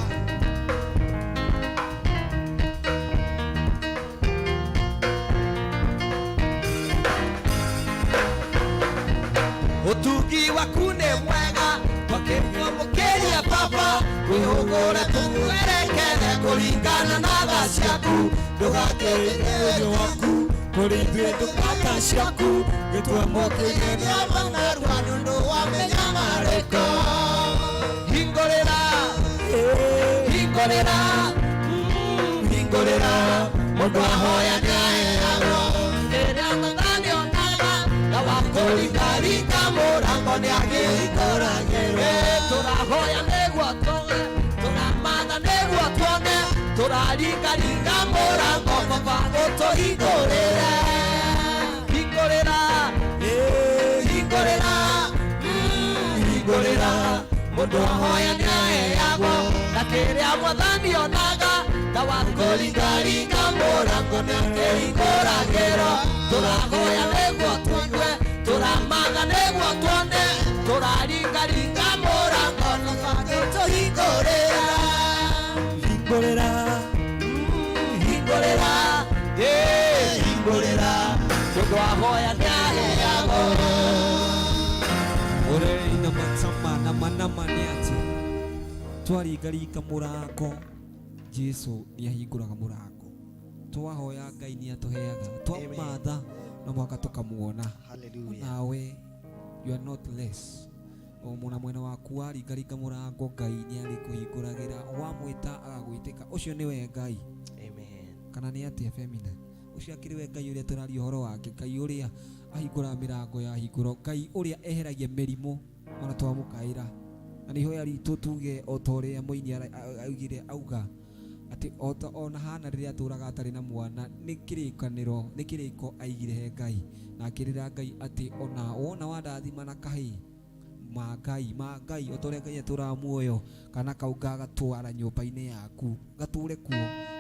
Speaker 5: Ũtugi waku nĩ mwega twakĩmwamũkĩria baba wĩhũgũre tũkwerekere kũringana na tha ciaku ndũgakĩrĩre
Speaker 3: waku kũrĩ ithuĩ ndungata ciaku gĩtwamũkĩrie
Speaker 2: Narua nĩ ũndũ wa mĩnyamarĩko.
Speaker 5: Hingũrĩra, hingũrĩra, hingũrĩra. Mũndũ ahoya nĩaheagwo kĩrĩa mwathani onaga na wa kũringaringa mũrango nĩakĩhingũragĩrwo. Tũrahoya nĩguo tũge, tũramatha nĩguo tuone, tũraringaringa mũrango baba ũtũhingũrĩre. Hingũrĩra, hingũrĩra, hingũrĩra. Mũndũ ahoya nĩaheagwo na kĩrĩa mwathani onaga ta wa kũringaringa mũrango nĩakĩhingũragĩrwo. Tũrahoya nĩguo tũigue, tũramatha nĩguo tuone, tũraringaringa mũrango nĩakĩtũhingũrĩra.
Speaker 3: Hingũrĩra,
Speaker 5: Hingũrĩra, hingũrĩra. Mũndũ ahoya nĩaheagwo.
Speaker 3: Ũreri na matama na manama nĩ atĩ twaringaringa mũrango Jesu nĩahingũraga mũrango. Twahoya Ngai nĩatũheaga, twamatha no mũhaka tũkamuona.
Speaker 4: Hallelujah.
Speaker 3: Nawe you are not less. O mwena mwena waku waringaringa mũrango Ngai nĩarĩkũhingũragĩra, wamwĩta agagwĩtĩka. Ũcio nĩwe Ngai.
Speaker 4: Amen.
Speaker 3: Kana nĩ atĩa Femina? Ũcio akĩrĩ we Ngai ũrĩa tũraria ũhoro wake, Ngai ũrĩa ahingũraga mĩrango ya hingũro, Ngai ũrĩa eheragia mĩrimũ ona twamũkaĩra. Na nĩ ihoya ritũ tuge o ta ũrĩa mũini augire auga atĩ ona Hana rĩrĩa atũraga atarĩ na mwana nĩ kĩrĩkanĩro, nĩ kĩrĩko aigire he Ngai, na akĩrĩra Ngai atĩ ona wona wandathima na kahĩĩ ma Ngai, ma Ngai, o ta ũrĩa Ngai atũraga muoyo, kana kau ngagatwara nyũmba-inĩ yaku gatũre kuo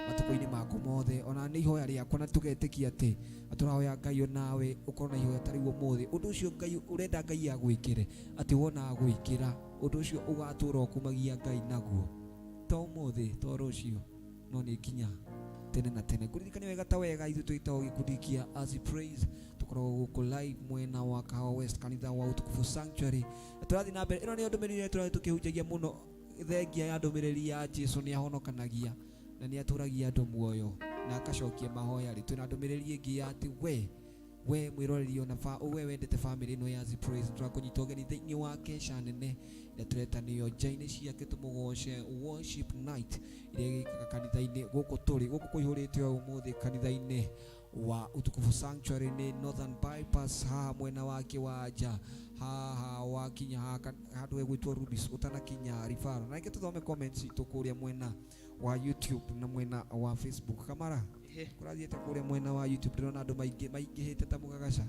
Speaker 3: matukũ-inĩ maku mothe. Ona nĩ ihoya rĩakwa na tũgetĩkia atĩ tũrahoya Ngai onawe ũkorwo na ihoya ta rĩu ũmũthĩ. Ũndũ ũcio Ngai ũrenda Ngai agwĩkĩre, atĩ wona agwĩkĩra ũndũ ũcio ũgatũra ũkumagia Ngai naguo, to ũmũthĩ to rũciũ, no nĩ nginya tene na tene. Ngũririkane wega ta wega ithuĩ twĩtagwo gĩkundi kĩa As Praise, tũkoragwo gũkũ live mwena wa Kahawa West, kanitha wa Utukufu Sanctuary. Na tũrathiĩ na mbere, ĩno nĩyo ndũmĩrĩri ĩrĩa tũrathiĩ tũkĩhunjagia mũno, thengia ya ndũmĩrĩri ya Jesu nĩahonokanagia na nĩatũragia andũ muoyo na akacokia mahoya. Rĩ twĩna ndũmĩrĩri ĩngĩ ya atĩ we mwĩroreri ona we wendete family ĩno ya As Praise, tũrakũnyita ũgeni thĩinĩ wa kesha nene ĩrĩa tũreta nĩyo nja-inĩ ciake tũmũgoce worship night ĩrĩa ĩgĩkaga kanitha-inĩ gũkũ tũrĩ gũkũ kũihũrĩte ũmũthĩ kanitha-inĩ wa Utukufu Sanctuary nĩ Northern Bypass, haha mwena wa kĩwanja haha wakinya haha handũ hegwĩtwo Rubis ũtanakinya Rifaro. Na reke tũthome comments citũ kũrĩa mwena wa YouTube na mwena wa Facebook. Kamara, kũrathiĩte kũrĩa mwena wa YouTube ndĩrona andũ maingĩhĩte ta mũgagaca.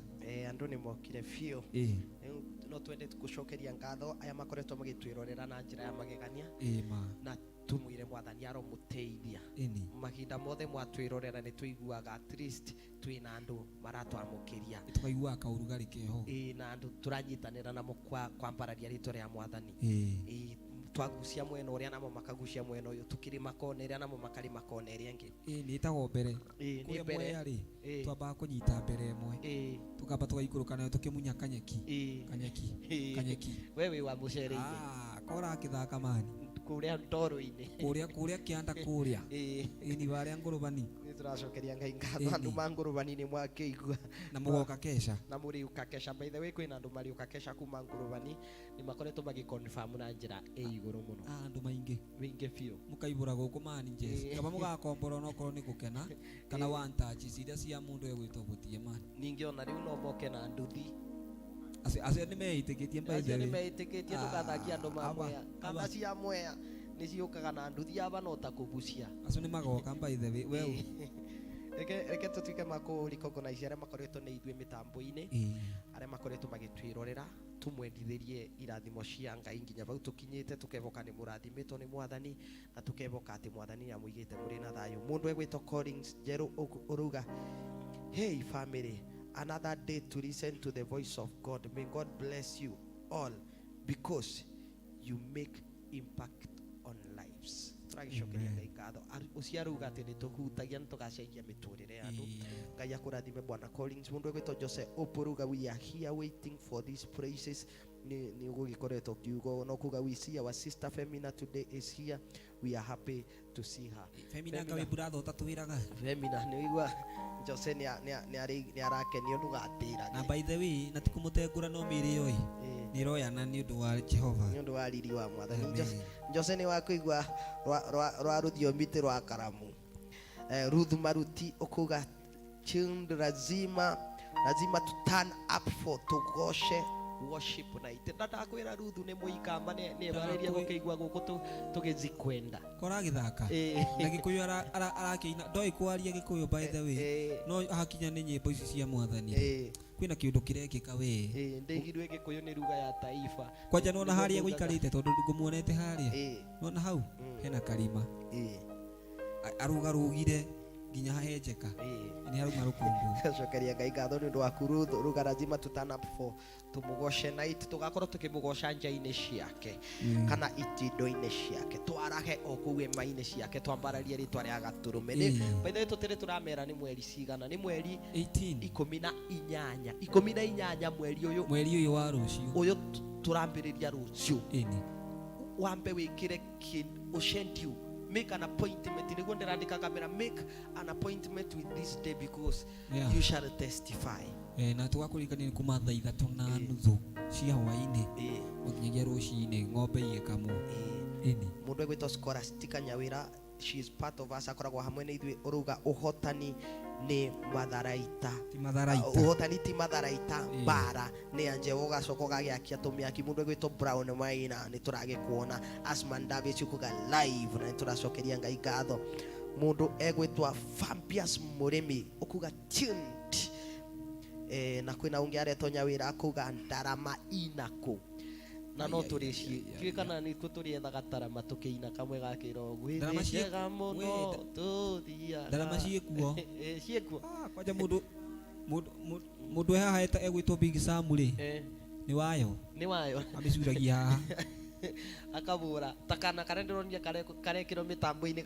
Speaker 4: Andũ nĩ mokire biũ. Rĩu no twende gũcokeria ngatho aya makoretwo magĩtwĩrorera na njĩra ya magegania.
Speaker 3: Ma.
Speaker 4: Na tumwire mwathani aromũteithia. Mahinda mothe mwatwĩrorera nĩ tũiguaga at least twĩna andũ maratwamũkĩria.
Speaker 3: Tũkaiguaga kaũrugarĩ keho.
Speaker 4: Na andũ tũranyitanĩra namo kwambararia rĩtwa rĩa mwathani. Twagucia mwena ũrĩa namo makagucia mwena ũyũ, tukĩrĩma kona ĩrĩa namo makarĩma kona ĩrĩa ĩngĩ.
Speaker 3: Ĩ nĩ ĩtagwo mbere.
Speaker 4: Ĩ, nĩ
Speaker 3: Kũrĩa
Speaker 4: mbere.
Speaker 3: Mwea rĩ,
Speaker 4: Ĩ.
Speaker 3: twambaga kũnyita mbere ĩmwe, tukamba tũgaikũrũka nayo tũkĩmunya kanyeki, kanyeki, kanyeki.
Speaker 4: We wĩ wa mũcere-inĩ.
Speaker 3: Ah, kora akĩthaka mani
Speaker 4: kũrĩa ndoro-inĩ.
Speaker 3: Kũrĩa kĩanda kũrĩa. Ĩni warĩa ngũrũbani.
Speaker 4: Nĩ tũracokeria Ngai ngatho.
Speaker 3: Ĩni.
Speaker 4: Andũ ma ngũrũbani nĩ mwakĩigua.
Speaker 3: Na mũgoka kesha.
Speaker 4: Na mũrĩũka kesha. By the way, kwĩna andũ marĩũka kesha kuma ngũrũbani, nĩ makoretwo magĩconfirm na njĩra ĩ igũrũ mũno.
Speaker 3: Ah, andũ maingĩ.
Speaker 4: Maingĩ biũ.
Speaker 3: Mũkaihũra gũkũ mani njeci. Kaba mũgakombora onokorwo nĩ gũkena kana one touch iria cia mũndũ egwĩtwo gũtiĩ mani.
Speaker 4: Ningĩ ona rĩu no moke na nduthi.
Speaker 3: Acio nĩ meĩtĩkĩtie by the
Speaker 4: Acio nĩ
Speaker 3: way.
Speaker 4: meĩtĩkĩtie ndũgathakie andũ ma
Speaker 3: Aba,
Speaker 4: Mwea. Kana
Speaker 3: aba.
Speaker 4: cia Mwea nĩ ciũkaga na nduthi, aba no ta kũgucia.
Speaker 3: Acio nĩ magoka by the way. Weũ.
Speaker 4: Reke tũtuĩke ma kũ recognize arĩa makoretwo nĩ ithuĩ mĩtambo-inĩ, arĩa makoretwo magĩtwĩrorera, tũmwendithĩrie irathimo cia Ngai nginya vau tũkinyĩte, tũkeboka nĩ mũrathimĩtwo nĩ Mwathani, na tũkeboka atĩ Mwathani nĩ amũigĩte mũrĩ na thayũ. Mũndũ egwĩtwo Collins Njerũ ũrauga, hey family, another day to listen to the voice of God. May God bless you all because you make impact on lives. Tũragĩcokeria Ngai ngatho. Ũcio arauga atĩ nĩ tũhutagia na tũgacenjia mĩtũrĩre ya andũ. Ngai akũrathime Bwana Collins. Mũndũ egwĩtwo Jose Opuruga, we are here waiting for these praises. Nĩ ũgũgĩkoretwo ũkiuga no kuga we see our sister Femina today is here. We are happy to see her.
Speaker 3: Femina nga wĩ buratha ũtatwĩraga.
Speaker 4: Femina nĩ ũigua Jose nĩ arakenio ndũgatĩrage.
Speaker 3: Na by the way, na tikũmũtengũra no mĩĩrĩ ĩyo ĩ. Nĩ ĩroyana nĩ ũndũ wa Jehova.
Speaker 4: Nĩ ũndũ wa riri wa Mwathani.
Speaker 3: Amen.
Speaker 4: Jose nĩ wakũigua rwa rũthiomi tĩ rwa karamu. Ruth Maruti ũkuga tuned, lazima to turn up for tugoshe worship night. Na ndakwĩra Ruthu nĩ mũikamba, nĩ ebarĩria gũkĩigua gũkũ tũgĩzikwenda.
Speaker 3: Kora agĩthaka. Na Gĩkũyũ arakĩina, ndoĩ kwaria Gĩkũyũ by the way. No hakinya nĩ nyĩmbo ici cia Mwathani. Kwĩna kĩũndũ kĩrekĩka we.
Speaker 4: Ndĩigirwe Gĩkũyũ nĩ lugha ya taifa.
Speaker 3: Kwanja nona
Speaker 4: Nĩguo
Speaker 3: harĩa
Speaker 4: kugaga.
Speaker 3: gũikarĩte tondũ ngũmuonete harĩa. Nona hau hena karima. Arũgarũgire nginya hahenjeka. Nĩ harauma rũkũngũ.
Speaker 4: Gacokeria Ngai ngatho nĩ ũndũ waku Ruth. Ruga lazima to turn up for tũmũgoce night, tũgakorwo tũkĩmũgoca nja-inĩ ciake kana itindo-inĩ ciake, twarahe o kũu ema-inĩ ciake, twambararie rĩtwa rĩa Gatũrũme. By the way, tũtirĩ tũramera nĩ mweri cigana, nĩ mweri
Speaker 3: 18.
Speaker 4: 18. 18 mweri ũyũ.
Speaker 3: Mweri ũyũ wa rũciũ.
Speaker 4: Ũyũ tũrambĩrĩria rũciũ.
Speaker 3: Ĩni.
Speaker 4: Wambe wĩkĩre ũcendio, make an appointment. Nĩguo ndĩrandĩka kamera, make an appointment with this day because you shall testify.
Speaker 3: Na tũgakũririkania nĩ kuma thaa ithatũ na nuthu cia hwaĩ-inĩ nginyagia rũcinĩ ng'ombe igĩkamwo. Ĩni.
Speaker 4: Mũndũ egwĩtwo Scholastica Nyawĩra, she is part of us, akoragwo hamwe na ithuĩ, ũrauga ũhotani nĩ matharaita.
Speaker 3: Ti matharaita.
Speaker 4: Ũhotani ti matharaita, mbara nĩ anje ũgacoka ũgagĩakia tũmĩaki. Mũndũ egwĩtwo Brown Maina, nĩ tũragĩkuona. Asman Davis ũkuga live, na nĩ tũracokeria Ngai ngatho. Mũndũ egwĩtwo Fampias Mũrĩmi ũkuga tuned. Na kwĩna ũngĩ aretwo Nyawĩra akuga ndarama inakũ. Na no
Speaker 3: Ai, ai,
Speaker 4: tũrĩci-
Speaker 3: ai, ai,
Speaker 4: ndiũĩ kana nĩkuo tũrĩethaga tarama tũkĩina kamwe ga kĩrogo. Gwĩ
Speaker 3: Ndarama
Speaker 4: thĩ
Speaker 3: ciĩ-
Speaker 4: njega mũno
Speaker 3: wĩ,
Speaker 4: tũthiaga.
Speaker 3: Ndarama ciĩkuo.
Speaker 4: Ciĩkuo.
Speaker 3: Kwanja mũndũ e haha egwĩtwo Big Sam rĩ, nĩ wayo.
Speaker 4: Nĩ wayo.
Speaker 3: Amĩcuragia haha.
Speaker 4: Akabũra. Ta kana karĩa ndĩronire karekĩrwo mĩtambo-inĩ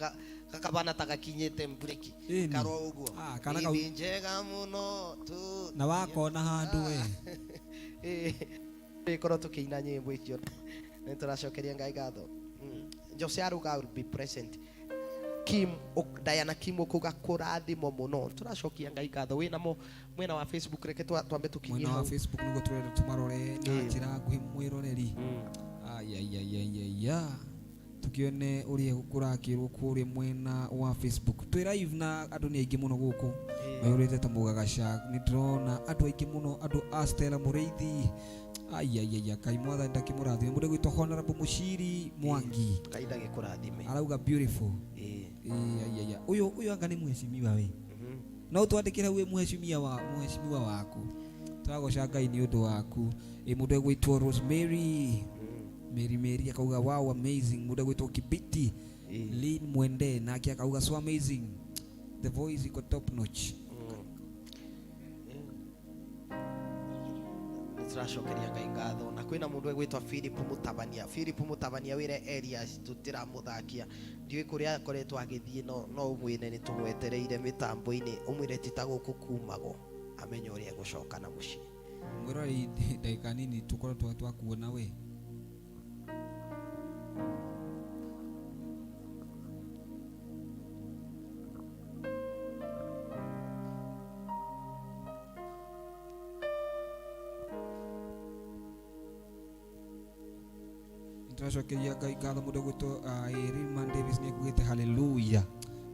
Speaker 4: gakabana ta gakinyĩte mburĩki.
Speaker 3: Ĩni.
Speaker 4: Karwo ũguo.
Speaker 3: Kana kau-
Speaker 4: Thĩ njega mũno tũthiaga.
Speaker 3: Na wakona handũ we.
Speaker 4: Tũgĩkorwo tũkĩina nyĩmbo icio. Nĩ tũracokeria Ngai ngatho. Jose aruga will be present. Kim, Diana Kim ũkuga kũrathimwo mũno. Tũracokia Ngai ngatho. Wĩna mo mwena wa Facebook, reke twambe tũkinyie
Speaker 3: Mwena wa
Speaker 4: hau.
Speaker 3: Facebook nĩguo tũrenda tũmarore na njĩra nguhĩ mwĩroreri. Ai, ai, ai, ai, ai, ai. Tukione ũrĩa kũrakĩrwo kũrĩa mwena wa Facebook. Twĩ live na andũ nĩ aingĩ mũno gũkũ. Mayũrĩte ta mũgagaca. Nĩ ndĩrona andũ aingĩ mũno, andũ a Stella Mũrĩithi. Ai, ai, ai, ai, Ngai Mwathani ndakĩmũrathime. Mũndũ egwĩtwo Honorable Mũciri Mwangi.
Speaker 4: Ngai ndagĩkũrathime.
Speaker 3: Arauga beautiful. Ai, ai, ai. Ũyũ anga nĩ mheshimiwa we. No twandĩkĩre wĩ mheshimiwa waku. Tũragoca Ngai nĩ ũndũ waku. Mũndũ egwĩtwo Rosemary. Mary Mary akauga wow amazing. Mũndũ egwĩtwo Kibiti. Lynn Mwende nake akauga so amazing. The voice iko top notch.
Speaker 4: Tũracokeria Ngai ngatho. Na kwĩna mũndũ egwĩtwo Philip Mũtabania. Philip Mũtabania wĩre Elias tũtiramũthakia. Ndiũĩ kũrĩa akoretwo agĩthiĩ, no ũmwĩre nĩ tũmwetereire mĩtambo-inĩ, ũmwĩre ti ta gũkũ kumagwo, amenye ũrĩa egũcoka na mũciĩ.
Speaker 3: Mwĩroreri, ndagĩka nini tũkorwo twakuona we. Tũracokeria Ngai ngatho. Mũndũ gwĩtwo Rilman Davis nĩ ekugĩte haleluya,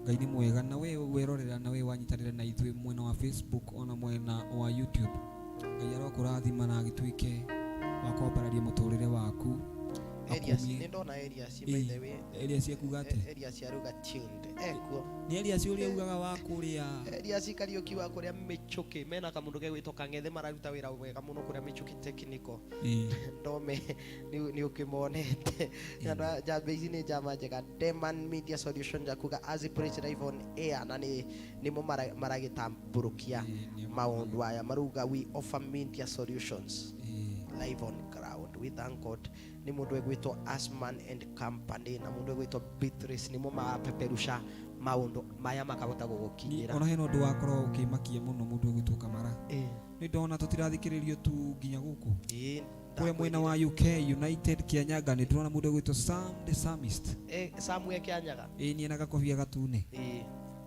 Speaker 3: Ngai nĩ mwega. Na we werorera na we wanyitanĩra na ithuĩ mwena wa Facebook ona mwena wa YouTube, Ngai arokũrathima na agĩtuĩke wa kwambararia mũtũrĩre waku.
Speaker 4: Elias,
Speaker 3: Akumie.
Speaker 4: nĩ ndona Elias, by the way.
Speaker 3: Elias ekuga atĩa?
Speaker 4: Elias aruga tuned. Ekuo.
Speaker 3: Nĩ Elias ũrĩa ugaga wa kũrĩa?
Speaker 4: Elias Kariũki wa kũrĩa Mĩchũkĩ, mena kamũndũ gegwĩtwo Kang'ethe, mararuta wĩra wega mũno kũrĩa Mĩchũkĩ technical. Ndome nĩ ũkĩmonete. Andũ a njamba ici nĩ njamba njega. Deman Media Solution jakuga as praise live on air, na nĩ nĩmo maragĩtambũrũkia maũndũ aya, maruga we offer media solutions live on ground. We thank God. Nĩ mũndũ egwĩtwo Asman and Company na mũndũ egwĩtwo Beatrice nĩmo marapeperusha maũndũ maya makahota gũgũkinyĩra.
Speaker 3: Ona hena ũndũ wakorwo ũkĩmakia mũno, mũndũ ũgwĩtwo Kamara. Nĩ ndona tũtirathikĩrĩrio tu nginya gũkũ kũrĩa mwena wa UK, United Kĩanyaga, nĩ ndĩrona mũndũ ũgwĩtwo Sam the Psalmist.
Speaker 4: Samuel Kĩanyaga.
Speaker 3: Ĩĩ, niĩ na gakobia gatune.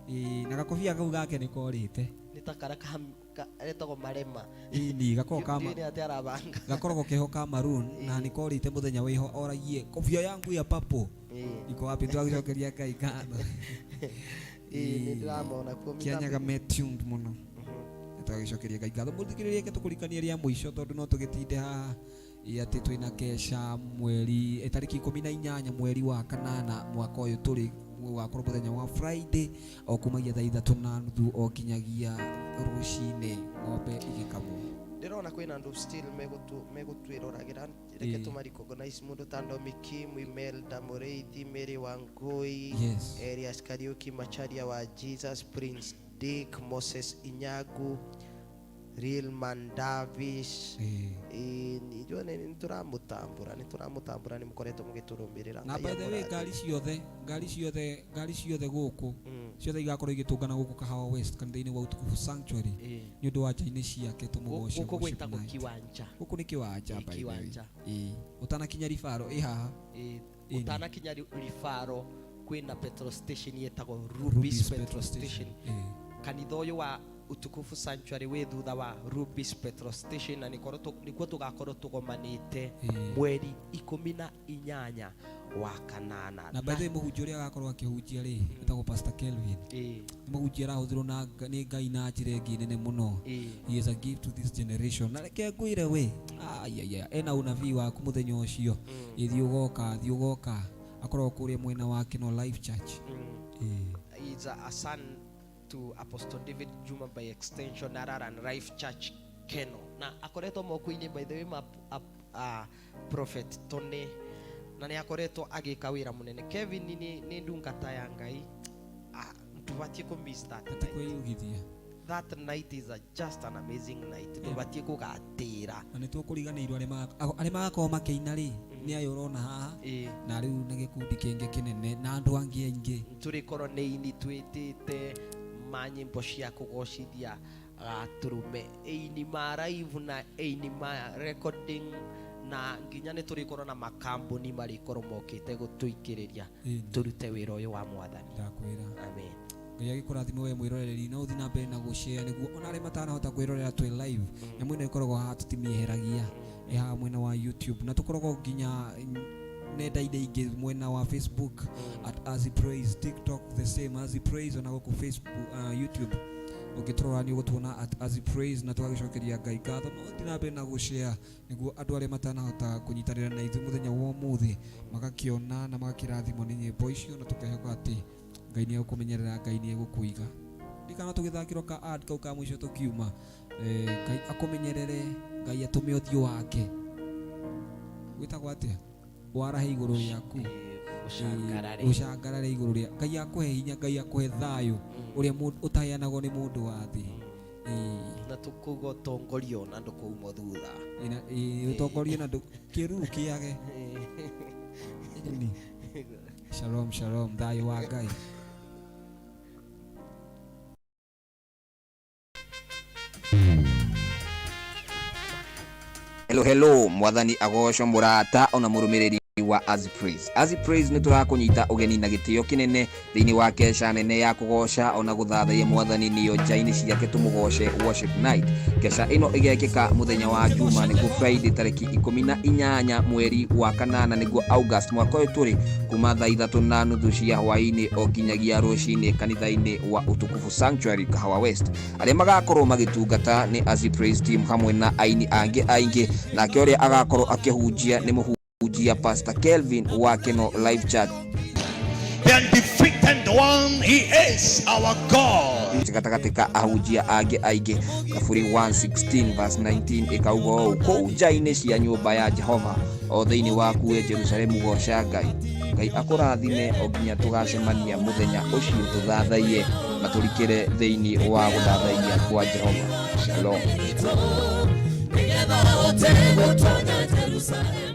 Speaker 3: Ĩĩ, na gakobia kau gake nĩ korĩte.
Speaker 4: Nĩ ta karĩa etagwo Marema.
Speaker 3: Ĩĩ, ni gakoragwo kama
Speaker 4: Ndiũĩ nĩ atĩa arabanga.
Speaker 3: Gakoragwo keho ka maroon na nĩ korĩte. Mũthenya wĩho oragie, "Kobia yangu ya papo iko wapi?" Twagĩcokeria Ngai ngatho.
Speaker 4: Ĩĩ, nĩ ndĩramona kuo.
Speaker 3: Kĩanyaga me tuned mũno. Twagĩcokeria Ngai ngatho. Mũthikĩrĩrie, ke tũkũrikanie rĩa mũico, tondũ no tũgĩtinde haha ĩ atĩ twĩna kesha mweri tarĩki 18 mweri wa kanana mwaka ũyũ tũrĩ, ũgakorwo mũthenya wa Friday, o kumagia thaa 3:30 o nginyagia rũcinĩ ng'ombe igĩkamwo.
Speaker 4: Ndĩrona kwĩna andũ still megũtwĩroragĩra, reke tũma recognize mũndũ ta Ndomiki Imelda Mũrĩithi, Mary Wangui, Elias Kariuki Macharia wa Jesus, Prince Dick, Moses Inyagu, Realman Davis. Ithuĩ nĩ tũramũtambũra, nĩ tũramũtambũra, nĩ mũkoretwo mũgĩtũrũmĩrĩra.
Speaker 3: Na
Speaker 4: Ngai
Speaker 3: by the way,
Speaker 4: amũrathime.
Speaker 3: Ngari ciothe gũkũ ciothe igakorwo igĩtũngana gũkũ Kahawa West kanitha-inĩ wa Utukufu Sanctuary nĩ ũndũ wa nja-inĩ ciake tũmũgoce.
Speaker 4: Gũkũ
Speaker 3: worship
Speaker 4: gwĩtagwo
Speaker 3: night.
Speaker 4: Kiwanja.
Speaker 3: Gũkũ nĩ Kiwanja, by the way.
Speaker 4: Kiwanja.
Speaker 3: Ĩĩ, ũtanakinya ribaro ĩ haha. Ĩĩ.
Speaker 4: Ũtanakinya ribaro kwĩna petrol station ĩtagwo
Speaker 3: Rubis.
Speaker 4: Rubis petrol station.
Speaker 3: Ĩĩ.
Speaker 4: Kanitha ũyũ wa Utukufu Sanctuary wĩ thutha wa Rubis petrol station, na nĩkuo tũgakorwo tũgomanĩte mweri 18 wa kanana.
Speaker 3: Na by the way, mũhunjia ũrĩa agakorwo akĩhunjia rĩ etagwo Pastor Kelvin. Nĩ mũhunjia arahũthĩrwo nĩ Ngai na njĩra ĩngĩ nene mũno. He is a gift to this generation, na reke ngwĩre we, ayaya, ena unabii waku mũthenya ũcio. Ĩ, thiĩ ũgoka, thiĩ ũgoka, akoragwo kũrĩa mwena wa Kino Life Church. Ĩĩ.
Speaker 4: Is a son to Apostle David Juma, by extension Araran Life Church Keno, na akoretwo moko-inĩ, by the way, ma Prophet Tony, na nĩ akoretwo agĩka wĩra mũnene. Kevin nĩ ndungata ya Ngai. Ndũbatiĩ kũ miss that
Speaker 3: Ati
Speaker 4: night.
Speaker 3: Kwĩyugithia.
Speaker 4: That night is just an amazing night, ndũbatiĩ gũgatĩra.
Speaker 3: Na nĩ tũkũriganĩirwo arĩa magakorwo makĩina rĩ nĩ aya ũrona haha na rĩu na gĩkundi kĩngĩ kĩnene na andũ angĩ aingĩ.
Speaker 4: Tũrĩkorwo nĩ ini twĩtĩte ma nyĩmbo cia kũgocithia gatũrũme, ĩini ma live na ĩini ma recording, na nginya nĩ tũrĩkorwo na makambuni marĩkorwo mokĩte gũtũikĩrĩria tũrute wĩra ũyũ wa Mwathani.
Speaker 3: Ndakwĩra.
Speaker 4: Amen.
Speaker 3: Ngai agĩkũrathime we mwĩroreri, no ũthiĩ na mbere na gũshare nĩguo ona arĩa matanahota kwĩrorera twĩ live. Nyamũ ĩno ĩkoragwo haha, tũtimĩeheragia, ĩ haha mwena wa YouTube, na tũkoragwo nginya nenda-inĩ ingĩ, mwena wa Facebook at Azi Praise, TikTok the same, Azi Praise, ona gũkũ Facebook, YouTube ũngĩtũrora nĩ ũgũtuona at Azi Praise. Na tũgagĩcokeria Ngai ngatho. No ũthiĩ na mbere na gũshare nĩguo andũ arĩa matanahota kũnyitanĩra na ithuĩ mũthenya wa ũmũthĩ magakĩona na magakĩrathimwo nĩ nyĩmbo icio, na tũkehoka atĩ Ngai nĩ egũkũmenyerera, Ngai nĩ egũkũiga. Ndikana tũgĩthakĩrwo ka ad kau ka mũico tũkiuma. Ngai akũmenyerere, Ngai atũme ũthiũ wake wĩtagwo atĩa warahe igũrũ rĩaku.
Speaker 4: Ũcangarare.
Speaker 3: Ũcangarare igũrũ rĩa Ngai akũhe hinya, Ngai akũhe thayũ ũrĩa ũtaheanagwo nĩ mũndũ wa thĩ.
Speaker 4: Na tũkuga ũtongorio na ndũkũumwo thutha.
Speaker 3: Ũtongorie na kĩruru kĩage. Ĩni. Shalom shalom, thayũ wa Ngai.
Speaker 1: Hello hello, mwathani agocwo mũrata ona mũrũmĩrĩri wa Azi Praise. Azi Praise nĩ tũrakũnyita ũgeni na gĩtĩo kĩnene thĩinĩ wa kesha nene ya kũgoca ona gũthathaiya mwathani nĩyo nja-inĩ ciake tũmũgoce worship night. Kesha ĩno ĩgekĩka mũthenya wa Juma nĩguo Friday tarĩki 18 mweri wa kanana nĩguo August mwaka ũyũ tũrĩ, kuma thaa 3:30 cia hwaĩ-inĩ o nginyagia rũcinĩ kanitha-inĩ wa Utukufu Sanctuary Kahawa West. Arĩa magakorwo magĩtungata nĩ Azi Praise Team hamwe na aini angĩ aingĩ, nake ũrĩa agakorwo akĩhunjia nĩ mũhunjia Pastor Kelvin wa Keno Life Church.
Speaker 2: The undefeated one, he is our God.
Speaker 1: Gatagatĩ ka ahunjia angĩ aingĩ. Thaburi 116 verse 19 ĩkauga ũũ, kũu nja-inĩ cia nyũmba ya Jehova o thĩinĩ waku we Jerusalemu goca Ngai. Ngai akũrathime o nginya tũgacemania mũthenya ũcio tũthathaiye na tũrikĩre thĩinĩ wa gũthathaiya kwa Jehova. Shalom.
Speaker 5: Nĩgetha ũhote gũtonya Jerusalemu.